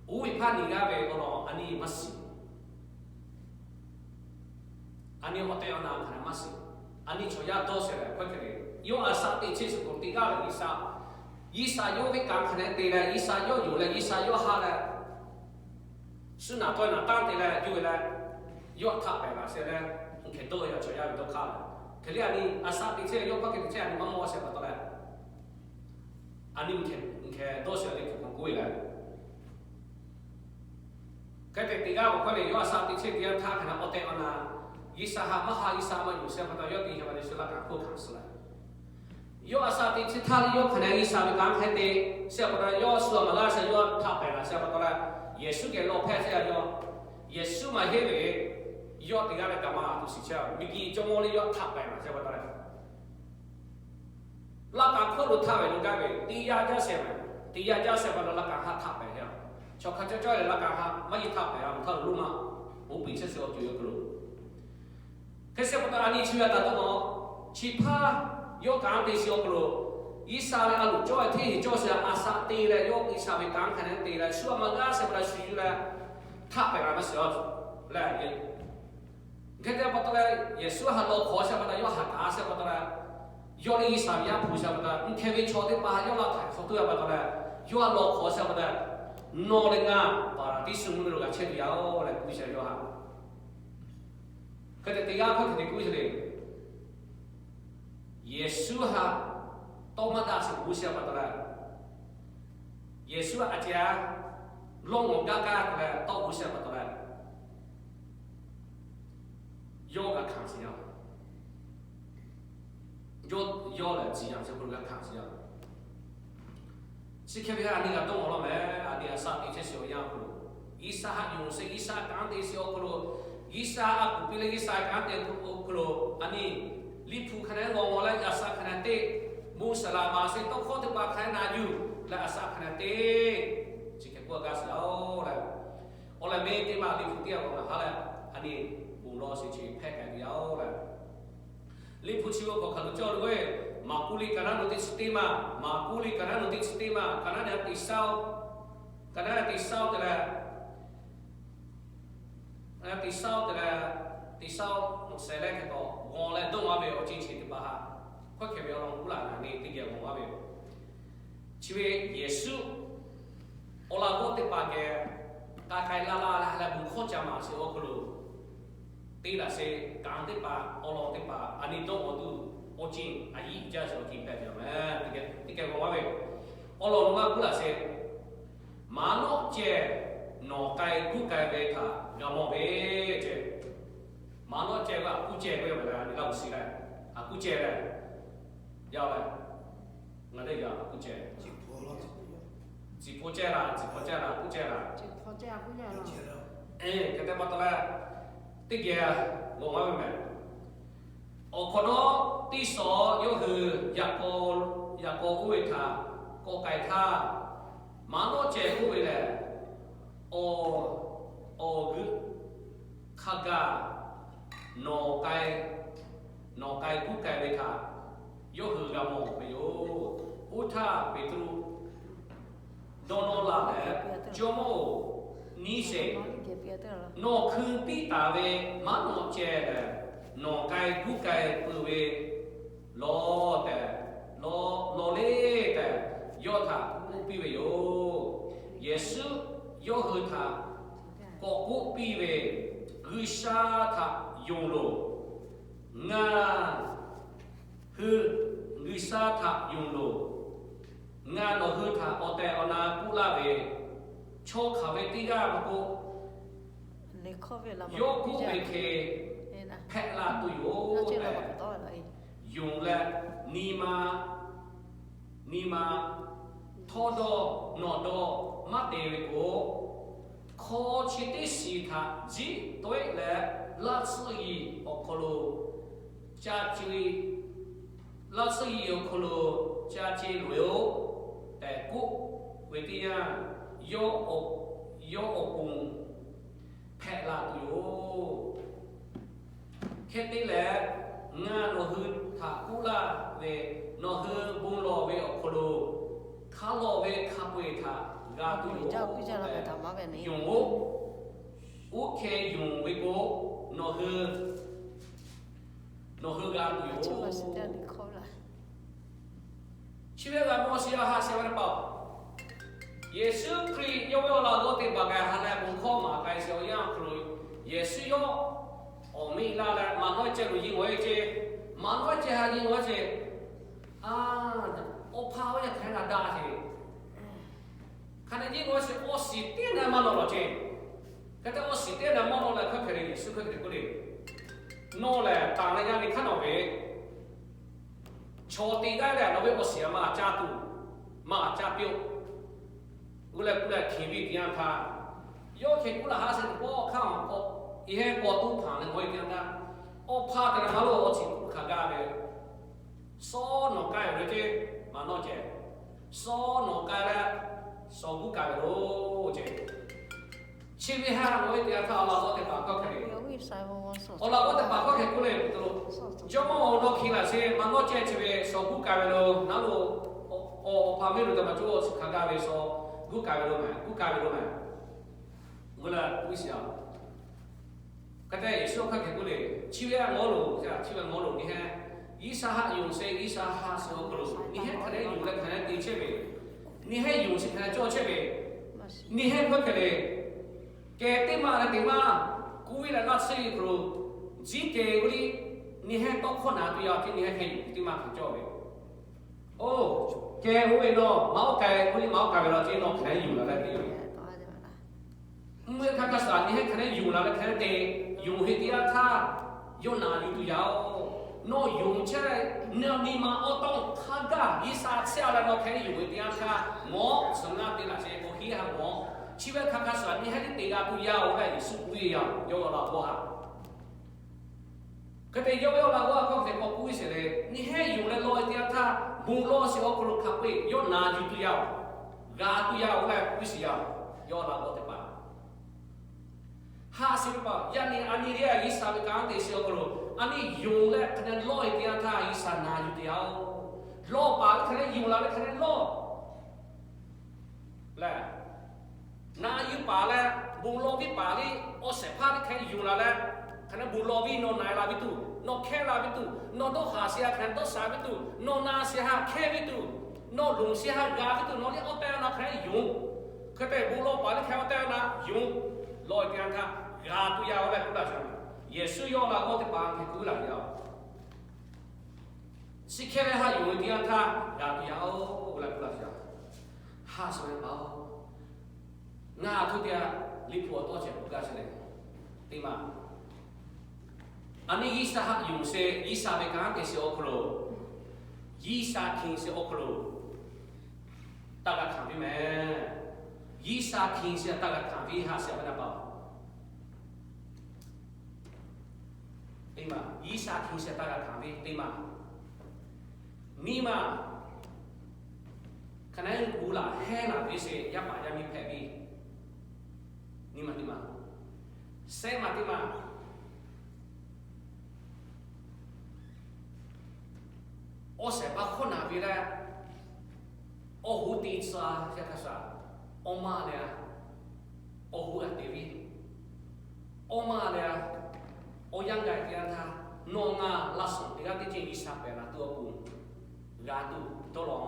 Oˇ ve hpaˇ nyi g'aˇ ve awˬ lawn a nyi maˇ shiˍ. A nyi awˬ tehˬ awˬ na hk'aˬ leh maˇ shiˍ. A nyi chaw yaˇ dawˇ shehˍ leh hkawˇ hkeh ve, yawˇ a shaˍ tiꞈ chehˇ shuˍ k'o teˇ g'aˇ lehˬ G'uiˬsha, G'uiˬsha yawˇ ve kanˉ hk'aˬ leh te leh, G'uiˬsha yawˇ yonˍ leh, G'uiˬsha yawˇ ha leh, suhˉ naˍ tawˇ naˍ tanˇ te leh yuˬ ve leh, yawˇ htaꞈ pehˬ laˬ shehˍ leh, hkeh dawˇ ve chaw yaˇ ve dawˇ hk'aˇ leh, hk'e le a nyi a shaˍ tiꞈ chehˇ yawˇ hkawˇ hkeh te chehˇ a nyi maˇ mawˇ shehˍ pa taw leh, a nyi hkeh dawˇ shehˍ ve hpu hk'aw k'oˆ ve leh, hk'e te teˇ g'aˇ awˬ hkawˇ lehˬ, yawˇ a shaˍ tiꞈ chehˇ teˇ yanˇ htaˇ hk'aˬ leh awˬ tehˬ awˬ na, G'uiˬsha ha maˇ ha G'uiˬsha maˇ yonˍ shehˍ pa taw yawˇ te hk'e pa te shu laˇ kaꞈ hk'oˆ hkanˍ suh leh, yawˇ a shaˍ tiꞈ chehˇ htaˇ le yawˇ hk'aˬ leh G'uiˬsha ve kanˉ hk'e te shehˍ pa taw yawˇ shu maˇ g'a shehˍ yawˇ htaꞈ pehˬ laˬ shehˍ pa taw leh, Yeˍsuˆ geh lawˇ hpehˇ chehˇ a yawˇ, Yeˍsuˆ maˇ heˆ ve, yawˇ teˇ g'aˇ leh kaꞈ maˇ tuˬ shiˍ chehˇ a, miˬguiˬ jawˇmawˇ le yawˇ htaꞈ pehˬ laˬ shehˍ pa taw leh, laˇ kaꞈ hkawˇ lo htaˇ ve lo gaˇ ve teˇ yanˇ jaˇ shehˍ ve, teˇ yanˇ jaˇ shehˍ pa taw laˇ kaꞈ ha htaꞈ pehˬ ve a, chaw hk'a cawˇ cawˇ leh laˇ kaꞈ ha maˇ yi htaꞈ pehˬ a, mvuhˇ htaˇ lo loˇ maˇ, oˇ peˬ chehˇ shiˍ awˬ ceuˬ awˬ hk'aw lo hk'e shehˍ pa taw a nyi chi ve a taˍ dawˇ maw, chi hpaˇ yawˇ kanˉ te shiˍ awˬ hk'aw lo, G'uiˬsha ve a loˍ cawˇ ve hteˇ heˍ cawˇ shehˍ a shaꞈ te leh yawˇ G'uiˬsha ve kanˉ hk'aˬ leh te leh shu a maˇ g'a shehˍ pa taw shu yuˬ leh htaꞈ pehˬ laˬ maˇ shiˍ a leh, hk'e te pa taw leh Yeˍsuˆ ha lawˬ hk'awꞈ shehˍ pa taw yawˇ ha k'aꞈ shehˍ pa taw leh, yawˇ le G'uiˬsha ve Yaˇ hpu shehˍ pa taw, mvuhˇ hkeh ve chaw teˇ hpaˍ yawˇ laˇ htaꞈ hk'awꞈ tuˬ ve pa taw leh, yawˇ ha lawˬ hk'awꞈ shehˍ pa taw, Nawˬ leh ngaˬ Paˍraˍdiˇsuˆ mvuhˇmiˬ lo g'a chehˇ tuˬ yaˇ-oˬ leh kuˇ ve shaˍ yawˇ haꞈ. Hk'e te teˇ g'aˇ hk'aˇ hk'e te kuˇ ve le. Yeˍsuˆ haꞈ tawˇ maˇ daꞈ sheˍ g'uˇ shehˍ pa taw leh, Yeˍsuˆ haꞈ a ceh-a lawˇ ngawˬ gaˇ kaˇ leh tawˇ g'uˇ shehˍ pa taw leh, yawˇ g'a hkanˍ sheˍ yaˇ. Yawˇ lehˬ tcuh yaˇ chi hk'aw lo g'a hkanˍ sheˍ yaˇ. Chi hk'e ve a nyi g'a dawˇ awˬ lawn meh, a nyi a shaꞈ teꞈ chehˇ sheˍ awˬ yanˇ awˬ hk'aw lo, G'uiˬsha haꞈ yonˍ sheˍ, G'uiˬsha kanˉ te sheˍ awˬ hk'aw lo, G'uiˬsha a kuˬ piˇ leh G'uiˬsha kanˉ te awˬ hk'aw lo, a nyi Liꞈ hpu hk'a dehꞈ g'awˬ g'awˬ leh a shaꞈ hk'a dehꞈ te, bon saˍ laꞈ maˍ sheˍ tawˇ hkawˇ teˇ hpaˍ hk'a dehꞈ na yuˬ leh a shaꞈ hk'a dehꞈ te, chi hk'e k'oˆ gaˇ sheˍ yaˇ-oˬ leh, awˬ leh meh teˇ maˬ Liꞈ hpu teˇ g'aˇ g'awˬ g'a ha leh, a nyi bon lawˬ sheˍ chi hpehꞈ k'ai ve yaˇ-oˬ leh, Liꞈ hpu chi ve awˬ hk'aw hk'aˬ lo cawˬ lo ve, Maˍkuˆ liꞈ ka naˉ lo teˇ chi teˇ maˬ, Maˍkuˆ liꞈ ka naˉ lo teˇ chi teˇ maˬ, ka naˉ nehˬ teˇ saˉ-oˬ, ka naˉ nehˬ teˇ saˉ-oˬ te leh, teˇ saˉ-oˬ te leh, teˇ saˉ-oˬ nawˬ sheh leh hk'e k'awꞈ g'awˬ leh dawˇ g'a ve awˬ ceuˬ chi teˇ hpaˍ haꞈ, hkawˇ hkeh ve awˬ lawn k'oˆ laˇ na ne teˇ geh g'awˬ g'a ve yoˬ. Chi ve Yeˍsuˆ awˬ laꞈ g'awˇ teˇ hpaˍ geh k'ai k'ai laˇ laˇ leh bon hkawˇ ca maˍ sheˍ awˬ hk'aw lo, te laꞈ sheˍ kanˉ teˇ hpaˍ awˬ lawn teˇ hpaˍ a nyi dawˇ g'awˬ tuˬ awˬ ceuˬ a yiˉ jaˇ sheˍ awˬ ceuˬ hpehꞈ ve yoˬ meh. Teˇ geh g'awˬ g'a ve, awˬ lawn lo maˇ k'oˆ laˇ sheˍ, maˍ nawˉ ceh nawˬ k'ai kuˇ k'ai ve htaꞈ g'a mawˬ ve ce. Maˍ nawˉ ceh ve a kuˇ ceh ve yoˬ meh leh, a nyi laˇ g'uˇ shiˍ leh, a kuˇ ceh leh, yaˇ leh, ngaˬ teˇ geh a kuˇ ceh, tcuhˍ hpaw ceh laˬ, tcuhˍ hpaw ceh laˬ, kuˇ ceh laˬ, hk'e te pa taw leh, teˇ geh g'awˬ g'a ve meh. Awˬ hk'awꞈ nawˉ teˇ shawˍ yawˇ hui yaꞈ k'aw oˇ ve htaꞈ k'awꞈ k'ai htaˇ, maˍ nawˉ ceh oˇ ve lehˬ, awˬ, awˬ g'euˆ hk'a gaˬ nawˬ k'ai, nawˬ k'ai kuˇ k'ai ve htaꞈ yawˇ hui g'a mawˬ ve yoˬ. Oˇ htaˇ Peˍtruˆ dawˇ nawˇ laˇ leh, Jawˇmawˇ-oˬ, nyi sheˍ. Nawˬ hkui piˇ taˍ ve maˍ nawˉ ceh lehˬ, nawˬ k'ai kuˇ k'ai peuˬ ve lawˬ tehꞈ, lawˬ, lawˬ le tehꞈ, yawˇ htaꞈ k'oˆ piˇ ve yoˬ. Yeˍsuˆ yawˇ hui htaꞈ k'awꞈ k'oˆ piˇ ve, G'uiˬsha htaꞈ yonˍ loˬ. Ngaˬ hui G'uiˬsha htaꞈ yonˍ loˬ. Ngaˬ nawˬ hui htaꞈ awˬ tehˬ awˬ na k'oˆ laˇ ve, chaw hk'aˬ ve teˇ g'aˇ maˇ k'oˆ, yawˇ k'oˆ ve hk'e hpehꞈ la tuˬ yoˬ tehꞈ yonˍ leh, nyi ma, nyi ma htawˇ dawˇ nawˬ dawˇ maˇ te ve k'o, hk'aw chi teˇ shiˍ htaꞈ jiˆ tawehˆ leh, laˇ tsuhˇ yiˍ awˬ hk'aw lo ca ce, laˇ tsuhˇ yiˍ awˬ hk'aw lo ca ce loˬ-oˬ tehꞈ k'oˆ ve teˇ yanˇ, yawˇ awˬ, yawˇ awˬ pon hpehꞈ la tuˬ yoˬ. Hk'e te leh, ngaˬ nawˬ hui htaꞈ k'oˆ laˇ ve, nawˬ hui bon lawˬ ve awˬ hk'aw lo hk'a lawˬ ve hk'a peu-eˬ htaꞈ g'a tuˬ yoˬ tehꞈ yonˍ-oˬ. Oˇ hk'e yonˍ ve k'o, nawˬ hui, nawˬ hui g'a tuˬ yoˬ. Chi ve g'a mawˬ shiˍ yaˇ haꞈ sheh ve teˇ hpaˍ-oˬ, Yeˍsuˆ Hkriꞈ yawˇ ve awˬ laꞈ g'awˇ teˇ hpaˍ k'ai ha leh bon hkawˇ maˍ k'ai sheˍ awˬ yanˇ awˬ hk'aw lo, Yeˍsuˆ yawˇ awˬ meꞈ la leh maˍ nawˉ ceh lo yeˇ g'awˬ ve ce, maˍ nawˉ ceh ha yeˇ g'awˬ ve ce, a, awˬ hpaˇ ve yaˇ hk'aˬ hk'e g'a daꞈ sheˍ. Hk'a dehꞈ yeˇ g'awˬ sheˍ, awˬ shiˍ teˇ naˬ maˇ nawˬ lawˬ ce. Hk'e te awˬ shiˍ teˇ naˬ maˇ nawˬ leh hk'a hk'e le Yeˍsuˆ hk'e te k'oˆ le, nawˬ lehˬ taˍ leh yaˇ ve hk'aˇ nawˬ ve chaw teˇ g'aˇ lehˬ nawˬ ve awˬ shiˍ maˇ caˇ tuˬ, maˇ caˇ piˇ-oˆ. G'uˇ leh k'oˆ leh hkeꞈ ve teˇ yanˇ htaˇ, yawˇ hk'e k'oˆ laˇ ha sheˍ teˇ pawˆ hk'aˇ awˬ k'awꞈ, i heˆ k'awꞈ tuˉ hpanˍ leh g'awˬ ve teˇ yanˇ htaˇ, awˬ hpaˇ te leh maˇ lo awˬ shiˍ hk'aˬ gaˇ ve, sawˉ nawˬ k'ai ve ce, maˍ nawˉ ceh, sawˉ nawˬ k'ai leh, sawˬ guˇ k'ai ve loˬ ce. Chi ve ha nawˬ ve teˇ yanˇ htaˇ awˬ laꞈ g'awˇ teˇ hpaˍ hkawˇ hk'e le, awˬ laꞈ g'awˇ teˇ hpaˍ hkawˇ hk'e k'oˆ le, Jawˇmawˇ-oˬ, nawˬ hkiˬ laˬ sheˍ, maˍ nawˉ ceh chi ve sawˬ guˇ k'ai ve lo, naˉ lo, awˬ, awˬ hpaˇ miˇ lo te maˇ cawˇ, awˬ shiˍ hk'aˬ gaˇ ve sawˬ guˇ k'ai ve lo meh, guˇ k'ai ve lo meh. G'uˇ leh k'oˆ shiˍ-a. Hk'e te Yeˍsuˆ hkawˇ hk'e k'oˆ le, chi ve a ngawˬ loˬ, chi ve a ngawˬ loˬ nyi heˆ. G'uiˬsha haꞈ yonˍ sheˍ, G'uiˬsha haꞈ sheˍ awˬ hk'aw lo nyi heˆ hk'a dehꞈ yonˍ leh hk'a dehꞈ te chehˇ ve, nyi heˆ yonˍ sheˍ hk'a dehꞈ cawˇ chehˇ ve, Nyi hehˉ hkawˇ hkeh le, kehˬ teˇ maˇ leh teˇ maˇ kuˇ ve leh laˇ tsuhˇ ve hk'aw lo, jiˇ kehˬ ve liˇ nyi hehˉ tawˇ hkawˇ na tuˬ yaˇ oˬ, nyi hehˉ hkeh yuˬ teˇ maˇ hkanˍ cawˇ ve. Oˇ, kehˬ oˇ ve nawˬ maˇ oˇ k'ai, oˇ liˇ maˇ oˇ k'ai ve la ce nawˬ hk'aˬ hk'e yuˬ la leh te yoˬ. Mvuhˇ hk'aˇ hk'a shuˍ nyi hehˉ hk'aˬ hk'e yuˬ la leh hk'aˬ hk'e te, yonˍ ve teˇ yanˇ htaˇ, yawˇ na yuˬ tuˬ yaˇ oˬ. Nawˬ yonˍ chehˇ leh, nawˬ nyi ma awˬ tawˇ hk'a gaˇ G'uiˬsha chehˇ a leh nawˬ hk'aˬ hk'e yuˬ ve teˇ yanˇ htaˇ, mawˬ suhˍ naˆ te laꞈ sheh k'o hiˉ ha mawˬ. Chi ve hk'aˇ hk'a shuˍ nyi hehˉ teˇ te g'a tuˬ yaˇ oˬ leh Yeˍsuˆ k'oˆ ve yoˬ, yawˇ laꞈ g'awˇ ha. Hk'e te yawˇ ve awˬ laꞈ g'awˇ ha hk'aw hk'e k'awꞈ k'oˆ ve sheˍ leh, nyi hehˉ yonˍ leh lawˇ ve teˇ yanˇ htaˇ, bon lawˇ sheˍ awˬ hk'aw lo hk'a peu-eˬ yawˇ na yuˬ tuˬ yaˇ oˬ, g'a tuˬ yaˇ oˬ leh k'oˆ ve sheˍ yaˇ oˬ, yawˇ laꞈ g'awˇ teˇ hpaˍ. Haꞈ shiˍ ve pa, yaꞈ nyi a nyi teˇ g'aˇ G'uiˬsha ve kanˉ te sheˍ awˬ hk'aw lo, a nyi yonˍ leh hk'aˬ hk'e lawˇ ve teˇ yanˇ htaˇ G'uiˬsha na yuˬ tuˬ yaˇ oˬ. Lawˇ paˍ ve hk'aˬ hk'e yonˍ la leh hk'aˬ hk'e lawˇ leh, na yuˬ paˍ leh, bon lawˇ piˇ paˍ liˇ awˬ shehˍ hpaˇ teˇ hk'e yonˍ la leh, hk'aˬ hk'e bon lawˇ piˇ, nawˬ na la ve tuˬ, nawˬ hkehˇ la ve tuˬ, nawˬ dawˇ haˍ sheˍ a hk'aˬ hk'e dawˇ sha ve tuˬ, nawˬ na sheˍ a hk'aˬ hk'e hkehˇ ve tuˬ, nawˬ lonˍ sheˍ a hk'aˬ hk'e g'a ve tuˬ, nawˬ liˇ awˬ tehˇ awˬ na hk'aˬ hk'e yonˍ. Hk'e te bon lawˇ paˍ liˇ hk'aˬ hk'e awˬ tehˇ awˬ na yonˍ. Lawˇ ve teˇ yanˇ htaˇ g'a tuˬ yaˇ oˬ leh k'oˆ laˇ sheˍ. Yeˍsuˆ yawˇ laꞈ g'awˇ teˇ hpaˍ hk'e k'oˆ laˇ ve yoˬ. Chi hk'e ve haꞈ yonˍ ve teˇ yanˇ htaˇ g'a tuˬ yaˇ oˬ leh k'oˆ laˇ sheˍ. Haꞈ shuˍ ve pa oˬ, ngaˬ htaꞈ hto te a, Liꞈ hpu awˬ tawˇ ceh k'oˆ gaˇ sheˍ leh, teˇ maˇ, a nyi G'uiˬsha haꞈ yonˍ sheˍ, G'uiˬsha ve kanˉ te sheˍ awˬ hk'aw lo, G'uiˬsha hkiˬ sheˍ awˬ hk'aw lo taˇ g'a hkanˍ piˇ mehˍ. G'uiˬsha hkiˬ sheˍ taˇ g'a hkanˍ piˇ haꞈ sheˍ ve na pa oˬ. Teˇ maˇ, G'uiˬsha hkiˬ sheˍ taˇ g'a hkanˍ ve teˇ maˇ. Nyi maˇ, hk'aˬ hk'e gu laˬ hehnˇ laˬ ve sheˍ yaˇ paˍ yaˇ miˇ hpehꞈ ve. Nyi maˇ teˇ maˇ, shehˉ maˇ teˇ maˇ, awˬ shehˍ hpaˇ hkawˇ na ve leh, awˬ hoˉ te tcuh a hk'a shuˍ, awˬ maˇ leh a, awˬ hoˉ a te ve, awˬ maˇ leh a, awˬ yanˇ gaˬ teˇ yanˇ htaˇ, nawˬ ngaˬ laˇ suhˍ teˇ g'aˇ teˇ ceuˬ G'uiˬsha pehˍ la tuˬ awˬ pon g'a tuˬ dawˇ law,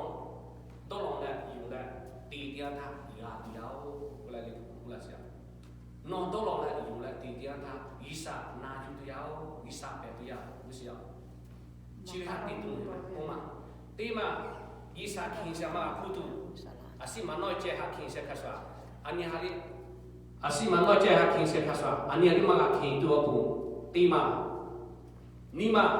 dawˇ law leh yonˍ leh te teˇ yanˇ htaˇ g'a tuˬ yaˇ oˬ k'oˆ leh Liꞈ hpu k'oˆ laˇ sheˍ. Nawˬ dawˇ law leh yonˍ leh te teˇ yanˇ htaˇ G'uiˬsha na yuˬ tuˬ yaˇ oˬ, G'uiˬsha pehˍ tuˬ yaˇ k'oˆ sheˍ yaˇ. Chi ve haꞈ teˇ tuˬ oˬ maˇ, teˇ maˇ, G'uiˬsha hkiˬ sheˍ maˇ g'a hpuˇ tuˬ, a shiˉ maˍ nawˇ ceh haꞈ hkiˬ sheˍ hk'a shuˍ, a nyi ha le, a shiˉ maˍ nawˇ ceh haꞈ hkiˬ sheˍ hk'a shuˍ, a nyi ha le maˇ g'a hkiˬ tuˬ awˬ pon, teˇ maˇ, nyi maˇ,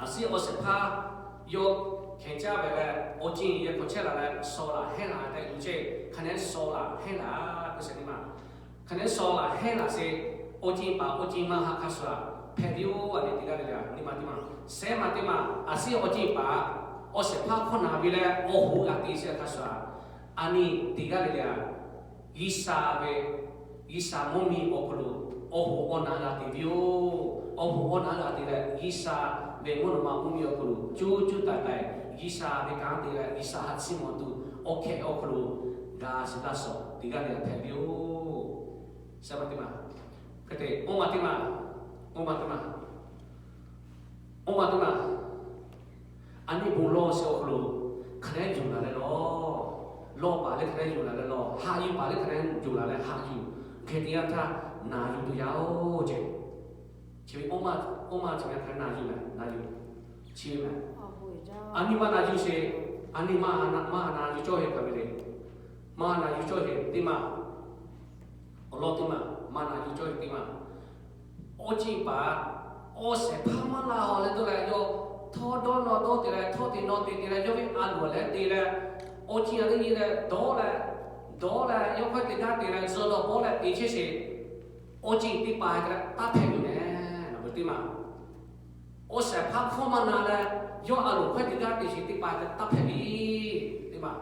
a shiˉ awˬ shehˍ hpaˇ yawˇ hkehˍ caˇ ve leh awˬ ceuˬ yehˬ hk'aw chehˇ la leh shaw laˬ hehnˇ laˬ tehꞈ yuˬ ceˇ, hk'aˬ hk'e shaw laˬ hehnˇ laˬ k'oˆ sheˍ teˇ maˇ. Hk'aˬ hk'e shaw laˬ hehnˇ laˬ sheˍ, awˬ ceuˬ paˍ awˬ ceuˬ maˇ haꞈ hk'a shuˍ a hpehꞈ ve yoˬ. A nyi teˇ g'aˇ le le a nyi maˇ teˇ maˇ, shehˉ maˇ teˇ maˇ, a shiˉ awˬ ceuˬ paˍ awˬ shehˍ hpaˇ hkawˇ na ve leh awˬ hoˉ g'a te sheˍ hk'a shuˍ a, a nyi teˇ g'aˇ le le a G'uiˬsha ve, G'uiˬsha mvuhˇ miˬ awˬ hk'aw lo awˬ hoˉ awˬ na g'a te ve yoˬ. Awˬ hoˉ awˬ na g'a te leh G'uiˬsha ve mvuhˇ naw ma mvuhˇ miˬ awˬ hk'aw lo cuˇ cuˇ taiˍ taiˍ G'uiˬsha ve kanˉ te leh G'uiˬsha haꞈ chiˇ mvuh tuˬ awˬ hkeh awˬ hk'aw lo g'a shiˍ laˇ shawˍ teˇ g'aˇ le le hpehꞈ ve yoˬ. Shehˉ maˇ teˇ maˇ, hk'e te awˬ maˇ teˇ maˇ, awˬ maˇ teˇ maˇ, awˬ maˇ teˇ maˇ, a nyi bon lawˇ sheˍ awˬ hk'aw lo hk'aˬ hk'e yonˍ la leh lawˬ, lawˇ paˍ leh hk'aˬ hk'e yonˍ la leh lawˬ, haꞈ yuˬ paˍ leh hk'aˬ hk'e yonˍ la leh haꞈ yuˬ, hk'e teˇ yanˇ htaˇ na yuˬ tuˬ yaˇ oˬ ceˇ. Chi ve awˬ maˇ, awˬ maˇ chi ve hk'aˬ hk'e na yuˬ leh na yuˬ, chi ve mehˍ. A nyi maˇ na yuˬ sheˍ, a nyi maˇ, maˇ na yuˬ cawˇ heˆ hk'a ve le. Maˇ na yuˬ cawˇ heˆ teˇ maˇ, awˬ lawn teˇ maˇ, maˇ na yuˬ cawˇ heˆ teˇ maˇ. Awˬ ceuˬ paˍ, awˬ shehˍ hpaˇ maˇ laˇ haw leh dawˇ leh yawˇ htawˇ dawˇ nawˇ dawˇ te leh htawˇ te nawˇ te te leh yawˇ ve a loˍ leh te leh, awˬ ceuˬ a le nyi leh dawˇ leh, dawˇ leh yawˇ hkawˇ teˇ g'aˇ te leh zuhꞈ dawˬ pawˆ leh te chehˇ sheˍ. Awˬ ceuˬ teˇ hpaˍ hk'e leh taˇ hpehꞈ ve mehˍ. Naˬ ve teˇ maˇ, awˬ shehˍ hpaˇ hkawˇ maˇ na leh yawˇ a loˍ hkawˇ teˇ g'aˇ te sheˍ teˇ hpaˍ hk'e leh taˇ hpehꞈ ve teˇ maˇ.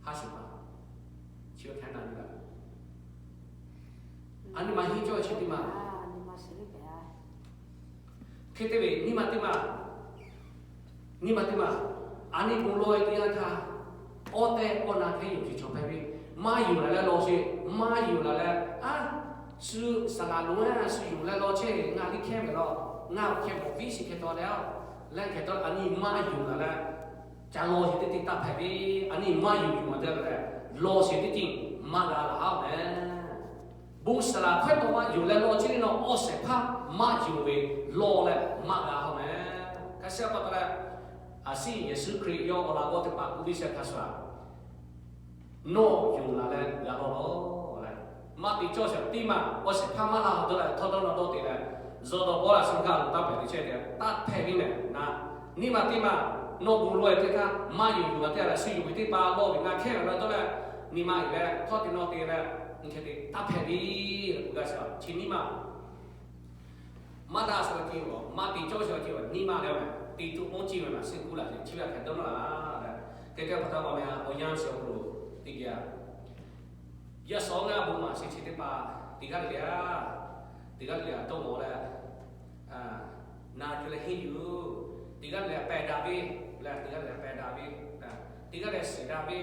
Haꞈ shuˍ maˇ, chi hk'e na yuˬ la. A nyi maˇ henˇ cawˇ chi teˇ maˇ. Hk'e te ve nyi maˇ teˇ maˇ, nyi maˇ teˇ maˇ, a nyi bon lawˇ ve teˇ yanˇ htaˇ, awˬ tehˇ awˬ na hk'e yonˍ sheˍ chaw hpehꞈ ve, maˇ yonˍ la leh lawˬ sheˍ, maˇ yonˍ la leh a, shu saˍ laˍ lonˍ a shu yonˍ leh lawˬ chehˇ, ngaˬ liˇ hkehˇ ve lawˬ, ngaˬ awˬ hkeh bawˬ viˉ shiˍ hkeh taw leh a, leh hkeh taw a nyi maˇ yonˍ la leh, ca lawˬ sheˍ teˇ teˇ taˇ hpehꞈ ve, a nyi maˇ yonˍ yonˍ ma te leh Lawˬ sheˍ teˇ ceuˬ maˇ g'a laˬ haˉ mehˍ. Bon saˍ laˍ hkawehˇ tawˆ maˇ yonˍ leh lawˬ chi teˇ naw awˬ shehˍ hpaˇ maˇ yonˍ ve lawˬ leh maˇ g'a haˉ mehˍ. Hk'a shuˍ pa taw leh, a shu Yeˍsuˆ Hkriꞈ yawˇ awˬ laꞈ g'awˇ teˇ hpaˍ k'oˆ piˇ shehˍ hk'a shuˍ, nawˬ yonˍ laˬ leh g'a lawˬ lawˬ leh, maˇ te cawˇ sheˍ teˇ maˬ awˬ shehˍ hpaˇ maˇ laˇ haw dawˇ leh htawˇ dawˇ nawˇ dawˇ te leh, zaw dawˬ bawˇ laꞈ suh hk'aˇ loꞈ taˇ pehˍ te chehˇ te taˇ hpehꞈ ve mehˍ na. Neˇ maˬ teˇ maˬ nawˬ bon lawˬ-e teˇ htaˇ maˇ yonˍ yuˬ a teˇ g'aˇ leh shu yonˍ ve teˇ hpaˍ lawˬ ve ngaˬ hkehˇ ve la dawˇ leh, neˇ maˬ uiˍ leh htawˇ te nawˇ te leh, hk'e te taˇ hpehꞈ ve, g'a shaˍ chi neˇ maˬ maˇ daꞈ sha ve ceuˬ, maˇ te cawˇ sha ve ceuˬ, neˇ maˬ leh te tuˬ mawˇ ceuˬ ve maˬ suh k'oˆ laˬ ve chi ve hk'e dawˇ nawˇ laˬ leh, hk'e te pa taw awˬ meh awˬ yanˇ chi awˬ hk'aw lo teˇ geh a yaˇ shawˉ ngaˇ bon maˬ sheˍ chi teˇ hpaˍ teˇ g'aˇ le le a, teˇ g'aˇ le le a dawˇ mawˬ leh, na yuˬ leh henˇ yuˬ, teˇ g'aˇ le le a pehˬ daꞈ ve, leh teˇ g'aˇ le le a pehˬ daꞈ ve, teˇ g'aˇ le le a shiˍ daꞈ ve,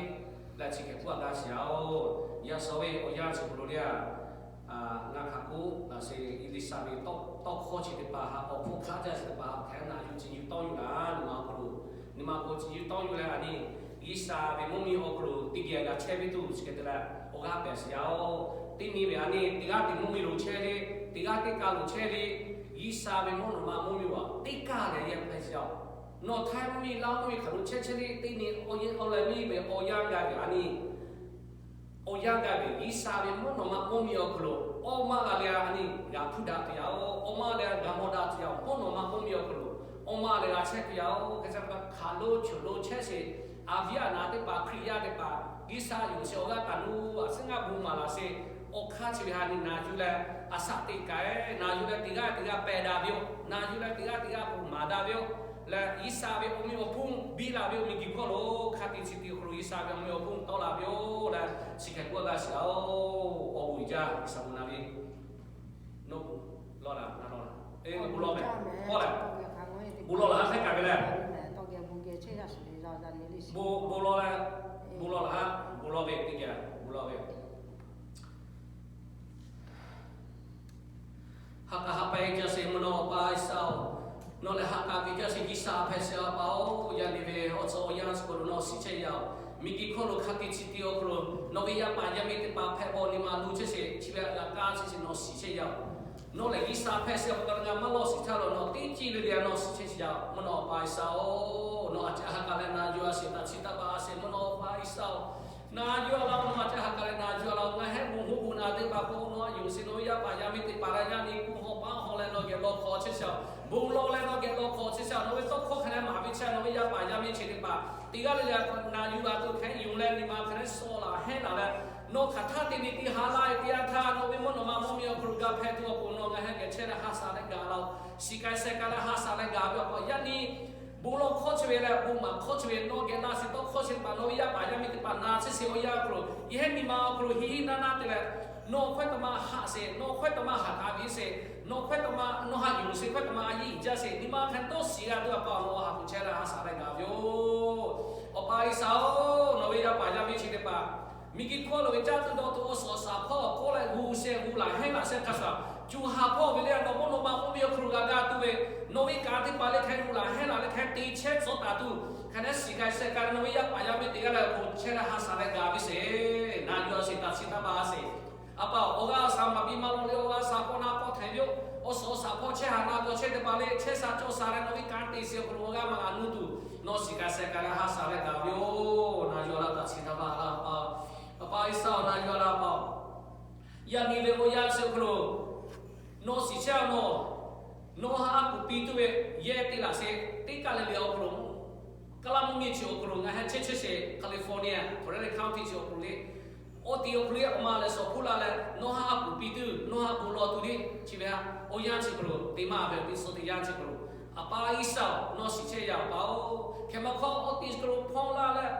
leh chi hk'e k'oˆ a g'a shiˍ a-oˬ. Yaˇ shawˉ ve awˬ yanˇ chi hk'aw lo le a, ngaˬ hk'aˬ k'oˆ laˬ sheˍ, Eˇliˇsaˍbeˍ tawˇ hkawˇ chi teˇ hpaˍ htaꞈ awˬ hpfuhˇ hk'aˆ jaˇ chi teˇ hpaˍ htaꞈ hk'a na yuˬ chi yuˬ tawˇ yuˬ laˬ, nyi ma hk'aw lo, nyi ma hk'aw chi yuˬ tawˇ yuˬ leh a nyi, G'uiˬsha ve mvuhˇmiˬ awˬ hk'aw lo teˇ geh g'a chehˇ ve tuˬ chi hk'e te leh awˬ g'aˇ pehˬ shiˍ a-oˬ. Teˇ nyi ve a nyi teˇ g'aˇ teˇ mvuhˇmiˬ lo chehˇ le, teˇ g'aˇ teˇ kaˇ lo chehˇ le, G'uiˬsha ve mvuhˇ naw ma mvuhˇmiˬ a teˇ kaˇ leh yehˇ hpehꞈ shiˍ a-oˬ. Nawˬ htaiˇ mvuhˇmiˬ Laˇ mvuhˇmiˬ hk'aˬ lo chehˇ chehˇ le, teˇ nyi awˬ yanˇ g'a ve awˬ yanˇ g'a ve a nyi awˬ yanˇ g'a ve G'uiˬsha ve mvuhˇ naw ma mvuhˇmiˬ awˬ hk'aw lo, awˬ ma g'a leh a nyi g'a hpuˇ daꞈ tuˬ yaˇ-oˬ, awˬ ma leh g'a mawˇ daꞈ tuˬ yaˇ-oˬ, mvuhˇ naw ma mvuhˇmiˬ awˬ hk'aw lo, awˬ ma leh g'a chehˇ tuˬ yaˇ-oˬ. Hk'e te pa hk'aˬ lo choˬ lo chehˇ sheˍ, a viˉ a naˍ teˇ hpaˍ, Hkriꞈ yaˇ teˇ hpaˍ, G'uiˬsha yonˍ sheˍ awˬ g'aˇ taˍ nuˇ a shu ngaˇ bon maˍ laˬ sheˍ, awˬ hk'aˇ chi ve ha nyi na yuˬ leh, a shaꞈ teꞈ kaꞈ na yuˬ leh teˇ g'aˇ teˇ g'aˇ pehˬ daꞈ ve-oˬ, na yuˬ leh teˇ g'aˇ teˇ g'aˇ k'o maˍ daꞈ ve-oˬ, leh G'uiˬsha ve awˬ meh awˬ hponˇ biˇ la ve-oˬ, miˬguiˬ hk'aw lo hk'a te chi te awˬ hk'aw lo G'uiˬsha ve awˬ meh awˬ hponˇ tawˆ la ve-oˬ leh, chi hk'e k'oˆ g'a shiˍ a-oˬ. Awˬ bon uiˍ jaˇ G'uiˬsha bon na ve, nawˬ bon lawˬ laˬ, na lawˬ laˬ, bon lawˬ mehˍ, k'oˆ leh, bon lawˬ laˬ ha hk'e kaꞈ ve leh, bon lawˬ laˬ ha, bon lawˬ ve teˇ geh bon lawˬ ve Ha k'aˬ ha pa-e jaˇ sheˍ mvuhˇ naw Awˬ pa G'uiˬsha-oˬ, nawˬ lehˬ ha k'aˬ ve jaˇ sheˍ G'uiˬsha hpehꞈ sheˍ Awˬ pa-oˬ. Yaˇ nyi ve awˬ tcuh awˬ yanˇ chi hk'aw lo nawˬ shiˍ chehˇ yaˇ-oˬ. Miˬguiˬ hk'aw lo hk'a te chi te awˬ hk'aw lo nawˬ ve yaˇ paˍ yaˇ miˇ teˇ hpaˍ hpehꞈ bawˬ nyi ma lo chehˇ sheˍ, chi ve g'a kaˇ chehˇ sheˍ nawˬ shiˍ chehˇ yaˇ-oˬ. Nawˬ lehˬ G'uiˬsha hpehꞈ sheˍ awˬ pa taw ngaˬ maˇ lawˇ shiˍ htaˇ lo nawˬ teˇ ceuˬ le le nawˬ shiˍ chehˇ sheˍ yaˇ-oˬ. Mvuhˇ naw Awˬ pa G'uiˬsha-oˬ, nawˬ a ciˉ ha k'aˬ leh na yuˬ a sheˍ, taꞈ chi taˇ pa a sheˍ mvuhˇ naw Awˬ pa G'uiˬsha-oˬ. Na yuˬ a la-oˬ, nawˬ a ciˉ ha k'aˬ leh na yuˬ a la-oˬ, ngaˬ hehˉ bon hoˉ bon na teˇ hpaˍ k'o nawˬ a yonˍ sheˍ, nawˬ ve yaˇ paˍ yaˇ miˇ teˇ hpaˍ leh yaˇ nyi kuˇ hawˉ paˉ hawˉ leh nawˬ geh lawˬ hk'aw chehˇ sheˍ-oˬ. Bon lawˬ leh nawˬ geh lawˬ hk'aw chehˇ sheˍ-oˬ. Nawˬ ve tawˇ hkawˇ hk'a leh maˍ ve chehˇ nawˬ ve yaˇ paˍ yaˇ miˇ chi teˇ hpaˍ teˇ g'aˇ le le na yuˬ a tuˬ hk'e yonˍ leh nyi ma hk'a leh shaw laˬ hehˉ laˬ leh, nawˬ hk'aˬ htaˇ te ve teˇ ha laˇ ve teˇ yanˇ htaˇ nawˬ ve mvuhˇ naw ma mvuhˇmiˬ awˬ hk'aw lo g'a hpehꞈ tuˬ awˬ pon nawˬ ngaˬ hehˉ geh chehˇ leh ha shaˍ leh gaˬ la-oˬ. Shiˍ k'ai sheh k'ai leh ha shaˍ leh gaˬ ve awˬ pa yaˇ nyi bon lawˬ hkawˇ chi ve leh bon maˍ hkawˇ chi ve nawˬ geh na sheˍ, tawˇ hkawˇ chi teˇ hpaˍ nawˬ ve yaˇ paˍ yaˇ miˇ teˇ hpaˍ na chehˇ sheˍ, awˬ yanˇ awˬ hk'aw lo yehˉ nyi ma awˬ hk'aw lo hiˉ hiˉ naˇ naˇ te leh, nawˬ hkawehˇ taw ma haꞈ sheˍ, nawˬ hkawehˇ taw ma haꞈ k'aꞈ ve sheˍ, nawˬ hkawehˇ taw ma nawˬ haꞈ yonˍ sheˍ, hkawehˇ taw ma a yiˇ jaˇ sheˍ, nyi ma hk'a tawˇ shiˍ g'a tuˬ awˬ pa nawˬ haꞈ k'oˆ chehˇ leh ha shaˍ leh gaˬ ve-oˬ. Awˬ pa G'uiˬsha-oˬ, nawˬ ve yaˇ paˍ yaˇ miˇ chi teˇ hpaˍ miˬguiˬ hkawˇ lo ve caˇ tuˬ dawˇ tuˬ awˬ suhˍ awˬ shaˍ hpawˇ awˬ hk'oˆ leh g'uˇ sheh g'uˇ laˬ hehˉ laˬ shehˇ hk'a shuˍ, co ha hpawˇ ve le nawˬ mvuhˇ naw ma mvuhˇmiˬ awˬ hk'aw lo g'a gaˇ tuˬ ve, nawˬ ve kanˉ teˇ hpaˍ leh hk'e g'uˇ laˬ hehˉ laˬ leh hk'e te chehˇ tcuh taˍ tuˬ hk'a leh shiˍ k'ai sheh k'ai leh nawˬ ve yaˇ paˍ yaˇ miˇ teˇ g'aˇ leh awˬ hk'aw chehˇ leh ha shaˍ leh gaˬ ve sheˍ. Na yuˬ a sheˍ, taꞈ chi taˇ pa a sheˍ. A pa-oˬ, awˬ g'aˇ a shaˍ maˍ piˇ maˇ lawˬ le, awˬ g'aˇ a shaˍ hpawˇ na k'awꞈ hteꞈ ve-oˬ. Awˬ suhˍ awˬ shaˍ hpawˇ chehˇ ha na k'awꞈ chehˇ teˇ hpaˍ le chehˇ sha cawˇ sha leh nawˬ ve kanˉ te sheˍ awˬ hk'aw lo awˬ g'aˇ maˇ g'a nuˇ tuˬ nawˬ shiˍ k'ai sheh k'ai leh ha shaˍ leh gaˬ ve-oˬ. Na yuˬ a la taꞈ chi taˇ pa a pa A pa G'uiˬsha-oˬ, na yuˬ a la pa-oˬ, yaˇ nyi ve awˬ yanˇ chi awˬ hk'aw lo nawˬ shiˍ chehˇ a nawˬ, nawˬ haꞈ a kuˬ piˇ tuˬ ve yehˇ te laꞈ sheˍ teˇ kaˆ le le awˬ hk'aw lo, Kaˇlaˇ mvuhˇmiˬ chi awˬ hk'aw lo ngaˬ hehˉ chehˇ chehˇ sheˍ, California, Cortez County chi awˬ hk'aw lo le, awˬ ti awˬ hk'aw lo yaˇ awˬ ma lehˬ shawˍ hpuˇ la leh nawˬ haꞈ a kuˬ piˇ tuˬ nawˬ haꞈ bon lawˬ tuˬ le, chi ve awˬ yanˇ chi hk'aw lo te maˇ ve awˬ ti suh teˇ yanˇ chi hk'aw lo, A pa G'uiˬsha-oˬ, nawˬ shiˍ chehˇ yaˇ Awˬ pa-oˬ, hk'e maˇ hk'awˇ awˬ ti chi hk'aw lo hpawˇ la leh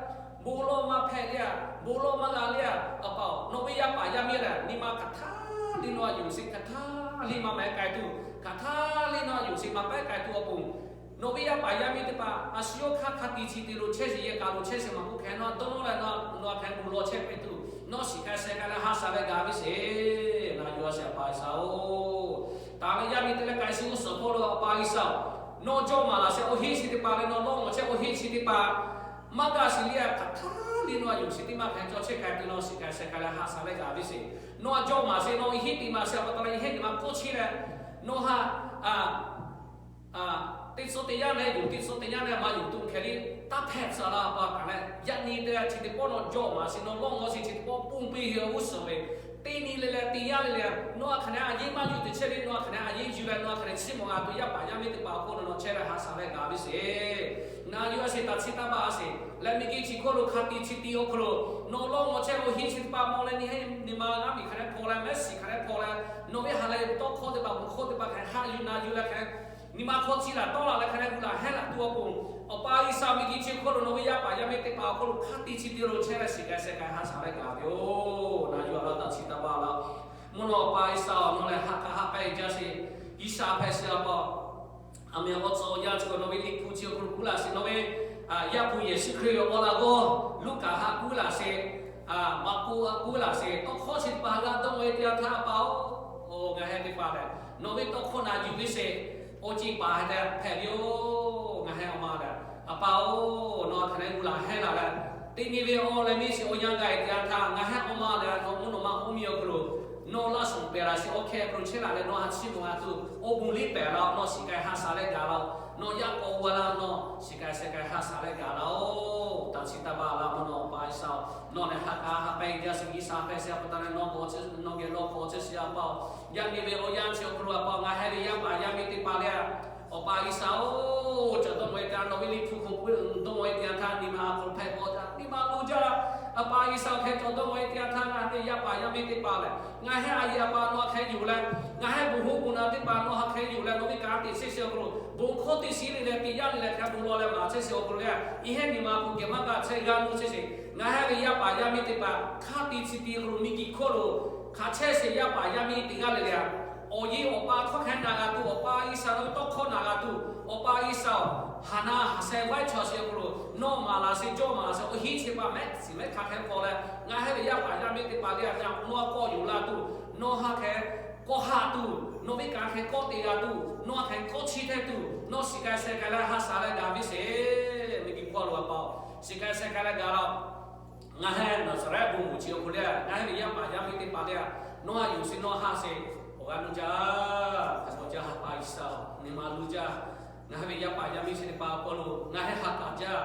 bon lawˬ maˇ hpehꞈ le a, bon lawˬ maˇ g'a le a, A pa-oˬ, nawˬ ve yaˇ paˍ yaˇ miˇ lehˬ nyi ma hk'aˬ htaˇ le nawˬ a yonˍ sheˍ, hk'aˬ htaˇ le maˇ mehˉ k'ai tuˬ, hk'aˬ htaˇ le nawˬ a yonˍ sheˍ maˇ pehˉ k'ai tuˬ awˬ pon, nawˬ ve yaˇ paˍ yaˇ miˇ teˇ hpaˍ a shu yawˇ hk'aˇ hk'a ti chi te lo chehˇ sheˍ, yehˬ k'a lo chehˇ sheˍ maˇ k'oˆ hk'e, nawˬ a dawˇ nawˇ leh nawˬ a hk'aˬ hk'e bon lawˬ chehˇ hpehꞈ tuˬ nawˬ shiˍ k'ai sheh k'ai leh ha shaˍ leh gaˬ ve sheˍ. Na yuˬ a sheˍ, A pa G'uiˬsha-oˬ, taˍ ve yaˇ miˇ teˇ leh k'ai shiˍ g'uˇ suhˍ hpawˇ lo A pa G'uiˬsha-oˬ, nawˬ jawˇ maˍ laꞈ sheˍ awˬ heˆ chi teˇ hpaˍ leh nawˬ lawˇ mawˬ chehˇ awˬ heˆ chi teˇ hpaˍ maˇ g'a shiˍ le a, hk'aˬ htaˇ teˇ nawˇ a yonˍ chi teˇ maˇ hpehꞈ cawˇ chehˇ k'ai tuˬ nawˬ shiˍ k'ai sheh k'ai leh haꞈ shaˍ leh gaˬ ve sheˍ. Nawˬ a jawˇ maˍ sheˍ, nawˬ ve hiˉ tiꞈ maˍ sheˍ, a pa taw leh yehˇ tiꞈ maˍ k'oˆ chi leh, nawˬ ha teˇ tcuhˇ teˇ yanˇ leh yonˍ, teˇ tcuhˇ teˇ yanˇ leh maˇ yonˍ tuˬ hkeh liˇ taˇ hpehꞈ tcuh la pa taˍ leh, yaꞈ nyi te leh chi teˇ pawˆ nawˬ jawˇ maˍ sheˍ, nawˬ lawˇ ngaw sheˍ, chi teˇ pawˆ ponˇ piˇ ve g'uˇ suhˍ ve teˇ nyi le leh teˇ yanˇ le leh nawˬ a hk'aˬ hk'e a yehˇ maˇ yuˬ teˇ chehˇ ve, nawˬ a hk'aˬ hk'e a yehˇ yuˬ leh nawˬ a hk'aˬ hk'e chiˇ mawˬ g'a tuˬ yaˇ paˍ yaˇ miˇ teˇ hpaˍ awˬ hk'oˆ lo nawˬ chehˇ leh haꞈ shaˍ leh gaˬ ve sheˍ. Na yuˬ a sheˍ, taꞈ chi taˇ baˬ a sheˍ leh miˬguiˬ chi hk'oˆ lo hk'a tiꞈ chi tiꞈ awˬ hk'aw lo nawˬ lawˇ ngaw chehˇ ve hiˉ chi teˇ hpaˍ mawˬ leh nyi heˆ, nyi ma g'aˇ miˬ hk'aˬ hk'e hpaw leh, mehˉ shiˍ hk'aˬ hk'e hpaw leh, nawˬ ve ha leh tawˇ hkawˇ teˇ hpaˍ, bon hkawˇ teˇ hpaˍ hk'aˬ hk'e haꞈ yuˬ na yuˬ leh hk'e nyi ma hk'aw chi laˬ tawˆ la leh hk'aˬ hk'e gu laˬ hehnˇ laˬ tuˬ awˬ pon, Awˬ pa G'uiˬsha miˬguiˬ chi hk'oˆ lo nawˬ ve yaˇ paˍ yaˇ miˇ teˇ hpaˍ awˬ hk'oˆ lo hk'a tiꞈ chi tiꞈ lo chehˇ leh shiˍ k'ai sheh k'ai haꞈ shaˍ leh gaˬ ve yoˬ. Na yuˬ a laˇ, taꞈ chi taˇ baˬ laˇ. Mvuhˇ naw Awˬ pa G'uiˬsha-oˬ, nawˬ leh ha k'aˬ ha k'ai jaˇ sheˍ. G'uiˬsha hpehꞈ sheˍ a pa, a meh awˬ tcuh awˬ yanˇ chi nawˬ ve Liꞈ hpu chi awˬ hk'aw lo kuˉ laˬ sheˍ. Nawˬ ve yaˇ hpu Yeˍsuˆ Hkriꞈ ve awˬ laꞈ g'awˇ Luˉkaꞈ htaꞈ kuˉ laˬ sheˍ. Maˍkuˆ htaꞈ kuˉ laˬ sheˍ. Tawˇ hkawˇ chi teˇ hpaˍ g'a dawˇ ve teˇ yanˇ htaˇ, a pa-oˬ, ngaˬ heh teˇ hpaˍ lehˬ nawˬ ve tawˇ hkawˇ na yuˬ ve sheˍ. Awˬ ceˬ paˍ heh tehꞈ hpehꞈ ve yoˬ. Ngaˬ heh awˬ ma lehˬ, a pa-oˬ, nawˬ hk'aˬ hk'e gu laˬ hehnˇ laˬ leh, teˇ nyi ve awˬ leh miˇ shiˍ awˬ yanˇ g'a e teˇ yanˇ htaˇ, ngaˬ heh awˬ ma lehˬ nawˬ mvuhˇ naw ma k'oˆ miˇ awˬ hk'aw lo nawˬ laˇ shuˍ pehˬ laˬ sheˍ. Awˬ hkeh hk'aw lo chehˇ laˬ leh nawˬ ha chiˇ mawˬ g'a tuˬ awˬ bon liˇ pehˍ laˇ-oˬ. Nawˬ shiˍ k'ai haꞈ shaˍ leh gaˬ laˇ-oˬ. Nawˬ yaˇ k'awꞈ g'a laˇ, nawˬ shiˍ k'ai sheh k'ai haꞈ shaˍ leh gaˬ laˇ-oˬ. Taꞈ chi taˇ baˬ laˇ. Mvuhˇ naw Awˬ pa G'uiˬsha-oˬ, nawˬ lehˬ ha k'aˬ ha k'ai jaˇ sheˍ. G'uiˬsha hpehꞈ sheˍ a pa taw leh nawˬ geh lawˇ hk'aw chehˇ sheˍ a pa-oˬ. Yaꞈ nyi ve awˬ yanˇ chi awˬ hk'aw lo a pa, ngaˬ heh ve yaˇ paˍ yaˇ miˇ teˇ hpaˍ lehˬ, Awˬ pa G'uiˬsha-oˬ, cawˬ dawˇ nawˬ ve teˇ yanˇ, nawˬ ve Liꞈ hpu hk'aw k'oˆ dawˇ nawˬ ve teˇ yanˇ htaˇ, nyi ma hk'aw lo hpehꞈ k'o htaˇ nyi ma luˬ jaˇ. A pa G'uiˬsha hk'e cawˬ dawˇ nawˬ ve teˇ yanˇ htaˇ, ngaˬ heh ve yaˇ paˍ yaˇ miˇ teˇ hpaˍ lehˬ, ngaˬ heh a yehˬ a pa nawˬ hk'e yuˬ leh, ngaˬ heh bon hoˉ bon naˬ teˇ hpaˍ nawˬ ha hk'e yuˬ leh, nawˬ ve kanˉ te chehˇ sheˍ awˬ hk'aw lo, bon hkawˇ teˇ shiˉ le leh teˇ yanˇ le leh hk'e bon lawˬ leh maˍ chehˇ sheˍ awˬ hk'aw lo lehˬ, yehˇ nyi ma hk'aw geh maˇ g'a chehˇ g'a nuˇ chehˇ sheˍ. Ngaˬ heh ve yaˇ paˍ yaˇ miˇ teˇ hpaˍ hk'a tiꞈ chi tiꞈ hk'aw lo miˬguiˬ hk'oˆ lo hk'a chehˇ sheˍ. Yaˇ paˍ yaˇ miˇ teˇ g'aˇ le le a, awˬ yehˬ awˬ pa hkawˇ hk'e na g'a tuˬ, Awˬ pa G'uiˬsha ve tawˇ hkawˇ na g'a tuˬ, Awˬ pa G'uiˬsha-oˬ, haˍ na haˍ sheh vaiˇ chaw sheˍ awˬ hk'aw lo nawˬ maˍ laˬ sheˍ, jawˇ maˍ sheˍ. Awˬ hiˉ chi pa mehˉ shiˍ mehˉ hk'a hk'e k'awꞈ leh, ngaˬ heh ve yaˇ paˍ yaˇ miˇ teˇ hpaˍ le a, nawˬ k'awꞈ yuˬ la tuˬ, nawˬ ha hk'e k'awꞈ haꞈ tuˬ, nawˬ ve kanˉ hk'e k'awꞈ te g'a tuˬ, nawˬ ha hk'e k'awꞈ chiˇ hteˇ tuˬ, nawˬ shiˍ k'ai sheh k'ai leh haꞈ shaˍ leh gaˬ ve sheˍ. Miˬguiˬ hk'oˆ lo a pa-oˬ, shiˍ k'ai sheh k'ai leh gaˬ laˇ-oˬ. Ngaˬ heh Naˍzaˍrehˆ bon moˍ chi awˬ hk'aw lo lehˬ, ngaˬ heh ve yaˇ paˍ yaˇ miˇ teˇ hpaˍ lehˬ, nawˬ ha yuˬ sheˍ, nawˬ ha sheˍ, awˬ g'aˇ nuˇ jaˇ, hk'a k'awꞈ jaˇ. A pa G'uiˬsha-oˬ, nyi ma luˬ jaˇ. Ngaˬ heh ve yaˇ paˍ yaˇ miˇ chi teˇ hpaˍ awˬ hk'aw lo ngaˬ heh haꞈ kaˍ jaˇ.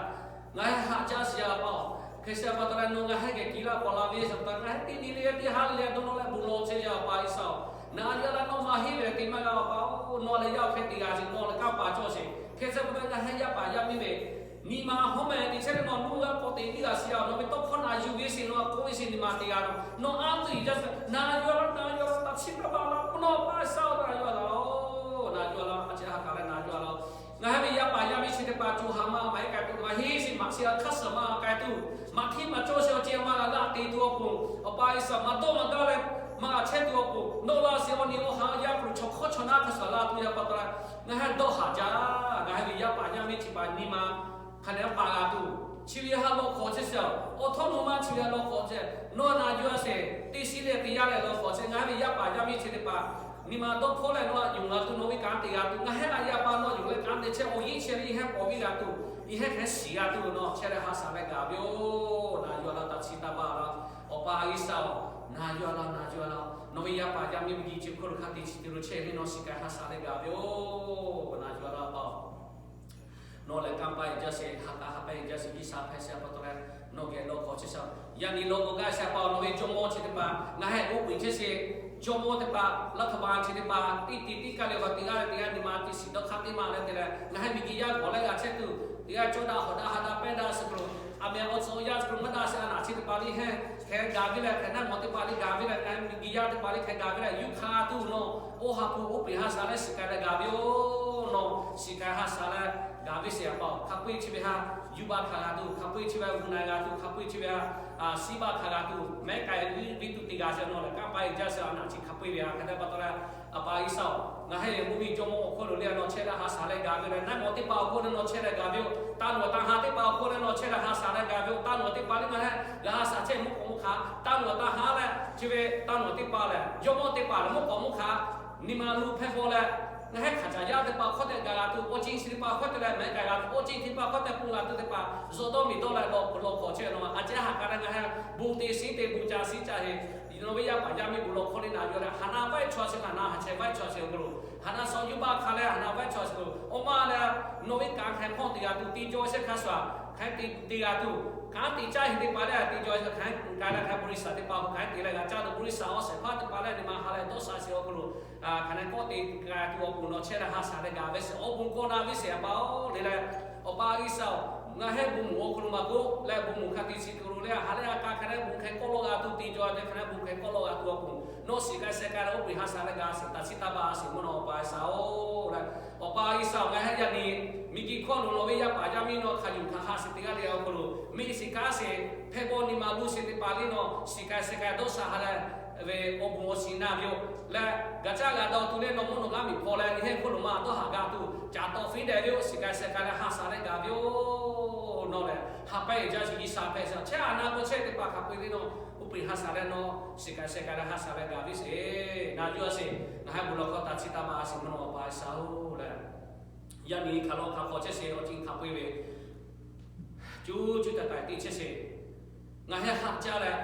Ngaˬ heh haꞈ jaˇ sheˍ a pa-oˬ. Hk'e sheˍ pa taw leh nawˬ ngaˬ heh geh kiˬ laˇ k'awꞈ la ve sheˍ pa taw, ngaˬ heh teˇ nyi le teˇ ha le le dawˇ nawˬ leh bon lawˬ chehˇ yaˇ a pa G'uiˬsha-oˬ. Na yuˬ a laˇ, nawˬ maˇ henˇ ve teˇ maˇ g'a a pa-oˬ. Nawˬ lehˬ yaˇ hk'e te g'a sheˍ, nawˬ lehˬ kanˇ paˍ cawˇ sheˍ. Hk'e sheˍ pa taw ngaˬ heh yaˇ paˍ yaˇ miˇ ve nyi ma hawˉ meh te chehˇ ve nawˬ nuˇ g'a k'awꞈ te tiˉ g'a sheˍ a. Nawˬ ve tawˇ hkawˇ na yuˬ ve sheˍ, nawˬ k'oˆ ve sheˍ, nyi ma te g'a nawˬ, nawˬ anˇ tuˬ yuˬ jaˇ sheˍ. Na yuˬ a laˇ, na yuˬ a laˇ, taꞈ chi taˇ baˬ laˇ. Mvuhˇ naw Awˬ pa G'uiˬsha-oˬ, na yuˬ a laˇ, na yuˬ a laˇ, a ciˉ ha k'aˬ leh na yuˬ a laˇ. Ngaˬ heh ve yaˇ paˍ yaˇ miˇ chi teˇ hpaˍ co ha maˇ maˍ heˆ k'ai tuˬ, maˇ heˆ sheˍ, maꞈ sheˍ a hk'aˇ suhˍ maˇ k'ai tuˬ, maꞈ htiˉ maꞈ cawˇ sheˍ awˬ ceuˬ maˇ g'a laˇ te tuˬ awˬ pon, Awˬ pa G'uiˬsha maˇ dawˇ maˇ gaˇ leh maˇ g'a chehˇ tuˬ awˬ pon, nawˬ laˇ sheˍ. Awˬ nyi awˬ ha yaˇ hk'aw lo chaw hk'awˇ chaw naˉ hk'a shuˍ la tuˬ yaˇ pa taw leh, ngaˬ heh dawˇ haˍ jaˇ. Ngaˬ heh ve yaˇ paˍ yaˇ miˇ chi pa nyi ma hk'a dehꞈ paˍ g'a tuˬ, chi ve ha lawˬ hk'awꞈ chehˇ sheˍ. Awˬ htawˇ nawˬ maˇ chi ve ha lawˬ hk'awꞈ chehˇ, nawˬ na yuˬ a sheˍ, teˇ shiˉ leh teˇ yanˇ leh lawˬ hk'awꞈ chehˇ. Ngaˬ heh ve yaˇ paˍ yaˇ miˇ chi teˇ hpaˍ nyi ma dawˇ hpawˇ leh nawˬ a yonˍ g'a tuˬ, nawˬ ve kanˉ te g'a tuˬ, ngaˬ heh a yaˇ pa nawˬ yonˍ leh kanˉ te chehˇ, awˬ yiˇ chehˇ ve, yehˇ heh pawˍ viˇ g'a tuˬ, yehˇ heh hk'e shiˍ g'a tuˬ, nawˬ chehˇ leh ha shaˍ leh gaˬ ve yoˬ. Na yuˬ a laˇ, taꞈ chi taˇ baˬ laˇ. Awˬ pa G'uiˬsha-oˬ, na yuˬ a laˇ, na yuˬ a laˇ. Nawˬ ve yaˇ paˍ yaˇ miˇ miˬguiˬ chi hk'oˆ lo hk'a te chi te lo chehˇ ve nawˬ shiˍ k'ai ha shaˍ leh gaˬ ve yoˬ. Na yuˬ a laˇ a pa-oˬ. Nawˬ lehˬ kanˇ paˆ e jaˇ sheˍ, ha k'aˬ ha paˆ e jaˇ sheˍ, G'uiˬsha hpehꞈ sheˍ a pa taw leh, nawˬ geh lawˬ hk'awꞈ chehˇ sheˍ. Yaꞈ nyi lawˬ k'awꞈ gaˇ sheˍ a pa-oˬ. Nawˬ ve jawˇmawˇ chi teˇ hpaˍ, ngaˬ heh oˇ peꞈ chehˇ sheˍ. Jawˇmawˇ teˇ hpaˍ, laˇ htaꞈ ma chi teˇ hpaˍ teˇ tiꞈ teˇ kaˇ le k'awꞈ teꞈ g'aˇ leh teꞈ g'aˇ nyi ma teˇ shiˍ dawˇ hk'aˇ teˇ maˇ leh te leh, ngaˬ heh miˬguiˬ yaˇ g'awˬ leh g'a chehˇ tuˬ, teˇ g'aˇ cawˇ daꞈ hawˍ daꞈ ha daꞈ pehˇ daꞈ suh k'o, a meh awˬ tcuh awˬ yaˇ suh k'o maˇ daꞈ sheˍ. A naꞈ chi teˇ hpaˍ liˇ heh hk'e gaˬ ve leh, hk'e naˆ mawˬ teˇ hpaˍ liˇ gaˬ ve leh, ngaˬ heh miˬguiˬ yaˇ teˇ hpaˍ liˇ hk'e gaˬ ve leh, yuˇ hk'a tuˬ nawˬ oˇ ha hpu oˇ peꞈ ha shaˍ leh shiˍ k'ai leh gaˬ ve yoˬ. Nawˬ shiˍ k'ai ha shaˍ leh gaˬ ve sheˍ a pa-oˬ. Hk'a peu-eˬ chi ve ha yuˇ baˆ hkanˍ g'a tuˬ, hk'a peu-eˬ chi ve ha g'uˇ na g'a tuˬ, hk'a peu-eˬ chi ve ha siˉ baˆ hkanˍ g'a tuˬ, mehˉ k'ai viˉ tuˬ teˇ g'aˇ sheˍ. Nawˬ lehˬ kanˇ paˆ e jaˇ sheˍ. A naꞈ chi hk'a peu-eˬ ve ha hk'e te pa taw leh, a pa G'uiˬsha-oˬ, ngaˬ heh ve mvuhˇ miˬ jawˇmawˇ awˬ hk'oˆ lo le a, nawˬ chehˇ leh ha shaˍ leh gaˬ ve leh, naˆ mawˬ teˇ hpaˍ awˬ hk'oˆ leh nawˬ chehˇ leh gaˬ ve yoˬ. Taˇ nawˬ taˇ ha teˇ hpaˍ awˬ hk'oˆ leh nawˬ chehˇ leh ha shaˍ leh gaˬ ve yoˬ. Taˇ nawˬ teˇ hpaˍ liˇ ngaˬ heh g'a ha shaˍ chehˇ mvuhˇ k'awꞈ mvuhˇ hk'a, taˇ nawˬ taˇ ha leh chi ve taˇ nawˬ teˇ hpaˍ lehˬ, jawˇmawˇ teˇ hpaˍ lehˬ mvuhˇ k'awꞈ mvuhˇ hk'a, nyi ma lu hpehˇ hpaw leh Ngaˬ hui hk'aˬ caˍ yaˇ teˇ hpaˍ hk'awˇ tehꞈ gaˬ g'a tuˬ, awˬ ceuˬ chi teˇ hpaˍ hk'awˇ te leh mehˉ gaˬ g'a tuˬ, awˬ ceuˬ teˇ hpaˍ hk'awˇ tehꞈ pun g'a tuˬ teˇ hpaˍ, zuhꞈ dawˇ miˬ dawˇ leh lawˬ hk'awꞈ chehˇ ve naw ma, a ceh ha k'a leh ngaˬ hui bon te siˉ te bon ca siˉ ca heˆ. Nawˬ ve yaˇ paˍ yaˇ miˇ bon lawˬ hk'awˇ le naˍ yuˬ leh, haˍ na vaiˇ chaw sheˍ, haˍ na haˍ chehˇ vaiˇ chaw sheˍ awˬ hk'aw lo, haˍ na shawˍ yuˇ baˆ hk'a leh haˍ na vaiˇ chaw sheˍ awˬ ma leh, nawˬ ve kanˉ hk'e hk'awˇ te g'a tuˬ te jaw shehˆ hk'a shuˍ, hk'e te g'a tuˬ, kanˉ te caˇ heˆ teˇ hpaˍ leh te jaw hk'e k'ai leh hk'e บริษัท teˇ hpaˍ hk'aˬ hk'e te leh g'a caˇ tuˬ บริษัท awˬ shehˍ hpaˇ teˇ hpaˍ leh nyi ma ha leh dawˇ sha sheˍ awˬ hk'aw lo, hk'aˬ hk'e k'awꞈ te g'a tuˬ awˬ pon nawˬ chehˇ leh ha shaˍ leh gaˬ ve sheˍ. Awˬ bon kawˆ na ve sheˍ a pa-oˬ le leh, Awˬ pa G'uiˬsha-oˬ, ngaˬ hui bon moˍ awˬ hk'aw lo maˇ k'oˆ leh bon moˍ hk'a te chi hk'aw lo leh ha leh a k'a hk'a leh bon hk'e kawˆ lawˆ g'a tuˬ te jaw ve hk'a leh bon hk'e kawˆ lawˆ g'a tuˬ awˬ pon nawˬ shiˍ k'ai sheh k'ai leh oˇ peˬ ha shaˍ leh gaˬ sheˍ, taꞈ chiˇ taˇ baˬ a sheˍ mvuhˇ naw Awˬ pa G'uiˬsha-oˬ le. Awˬ pa G'uiˬsha-oˬ, ngaˬ hui yaꞈ nyi miˬguiˬ hkawˇ lo nawˬ ve yaˇ paˍ yaˇ miˇ nawˬ hk'a yuˬ hk'aˬ ha sheˍ teˇ g'aˇ le awˬ hk'aw lo, miˬ shiˍ kanˉ sheˍ, hpehˇ bawˇ nyi ma luˇ sheˍ teˇ hpaˍ le nawˬ shiˍ k'ai sheh k'ai dawˇ sha ha leh ve awˬ bon awˬ shiˍ na ve yoˬ leh, gaˬ caˇ g'a dawˇ tuˬ leh nawˬ mvuhˇ nawˬ g'aˇ miˬ hpaw leh, yehˇ hk'oˆ lo maˇ dawˇ haˍ g'a tuˬ caˍ tawˍ fiˉ dehꞈ ve yoˬ, shiˍ k'ai sheh k'ai leh ha shaˍ leh gaˬ ve yoˬ. Nawˬ leh ha pehˇ jaˇ shiˍ G'uiˬsha hpehꞈ shaˍ chehˇ a na k'o chehˇ teˇ hpaˍ hk'a peu-eˬ le nawˬ oˇ peˬ ha shaˍ leh nawˬ shiˍ k'ai sheh k'ai leh ha shaˍ leh gaˬ ve sheˍ. Na yuˬ a sheˍ, ngaˬ hui bon lawˬ hk'aw taꞈ chiˇ taˇ baˬ a sheˍ mvuhˇ naw Awˬ pa G'uiˬsha-oˬ le. Yaꞈ nyi hk'aˬ lo hk'aˬ hk'aw chehˇ sheˍ awˬ ceuˬ hk'a peu-eˬ ve cuˇ cuˇ taˍ taˍ te chehˇ sheˍ. Ngaˬ hui haꞈ caˇ leh,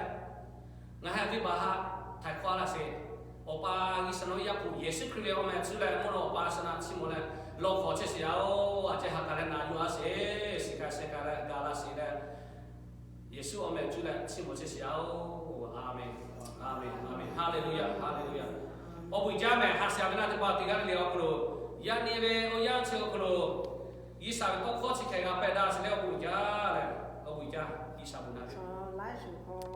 ngaˬ hui venˇbaˆ haꞈ htaiˍ hk'awˇ laˇ sheˍ. Awˬ pa G'uiˬsha nawˬ ve Yaˇ hpu Yeˍsuˆ Hkriꞈ ve awˬ meh cuˇ leh mvuhˇ naw Awˬ pa G'uiˬsha na chiˇ mvuh leh lawˬ hk'aw chehˇ sheˍ a-oˬ. A ceh ha k'a leh na yuˬ a sheˍ, shiˍ k'ai sheh k'ai leh gaˬ laˇ sheˍ leh, Yeˍsuˆ awˬ meh cuˇ leh chiˇ mvuh chehˇ sheˍ a-oˬ. A menˍ. A menˍ. A menˍ. Haˍleˍluˆyaˬ. Haˍleˍluˆyaˬ. Awˬ bon jaˇ mehˍ, ha shaˍ ve naˆ teˇ hpaˍ teˇ g'aˇ le le awˬ hk'aw lo, yaꞈ nyi ve awˬ yanˇ chi awˬ hk'aw lo G'uiˬsha ve tawˇ hkawˇ chi hk'e g'a pehˬ daꞈ sheˍ leh awˬ bon jaˇ leh, awˬ bon jaˇ G'uiˬsha bon naˆ ve laiˉ shuˍ hk'aw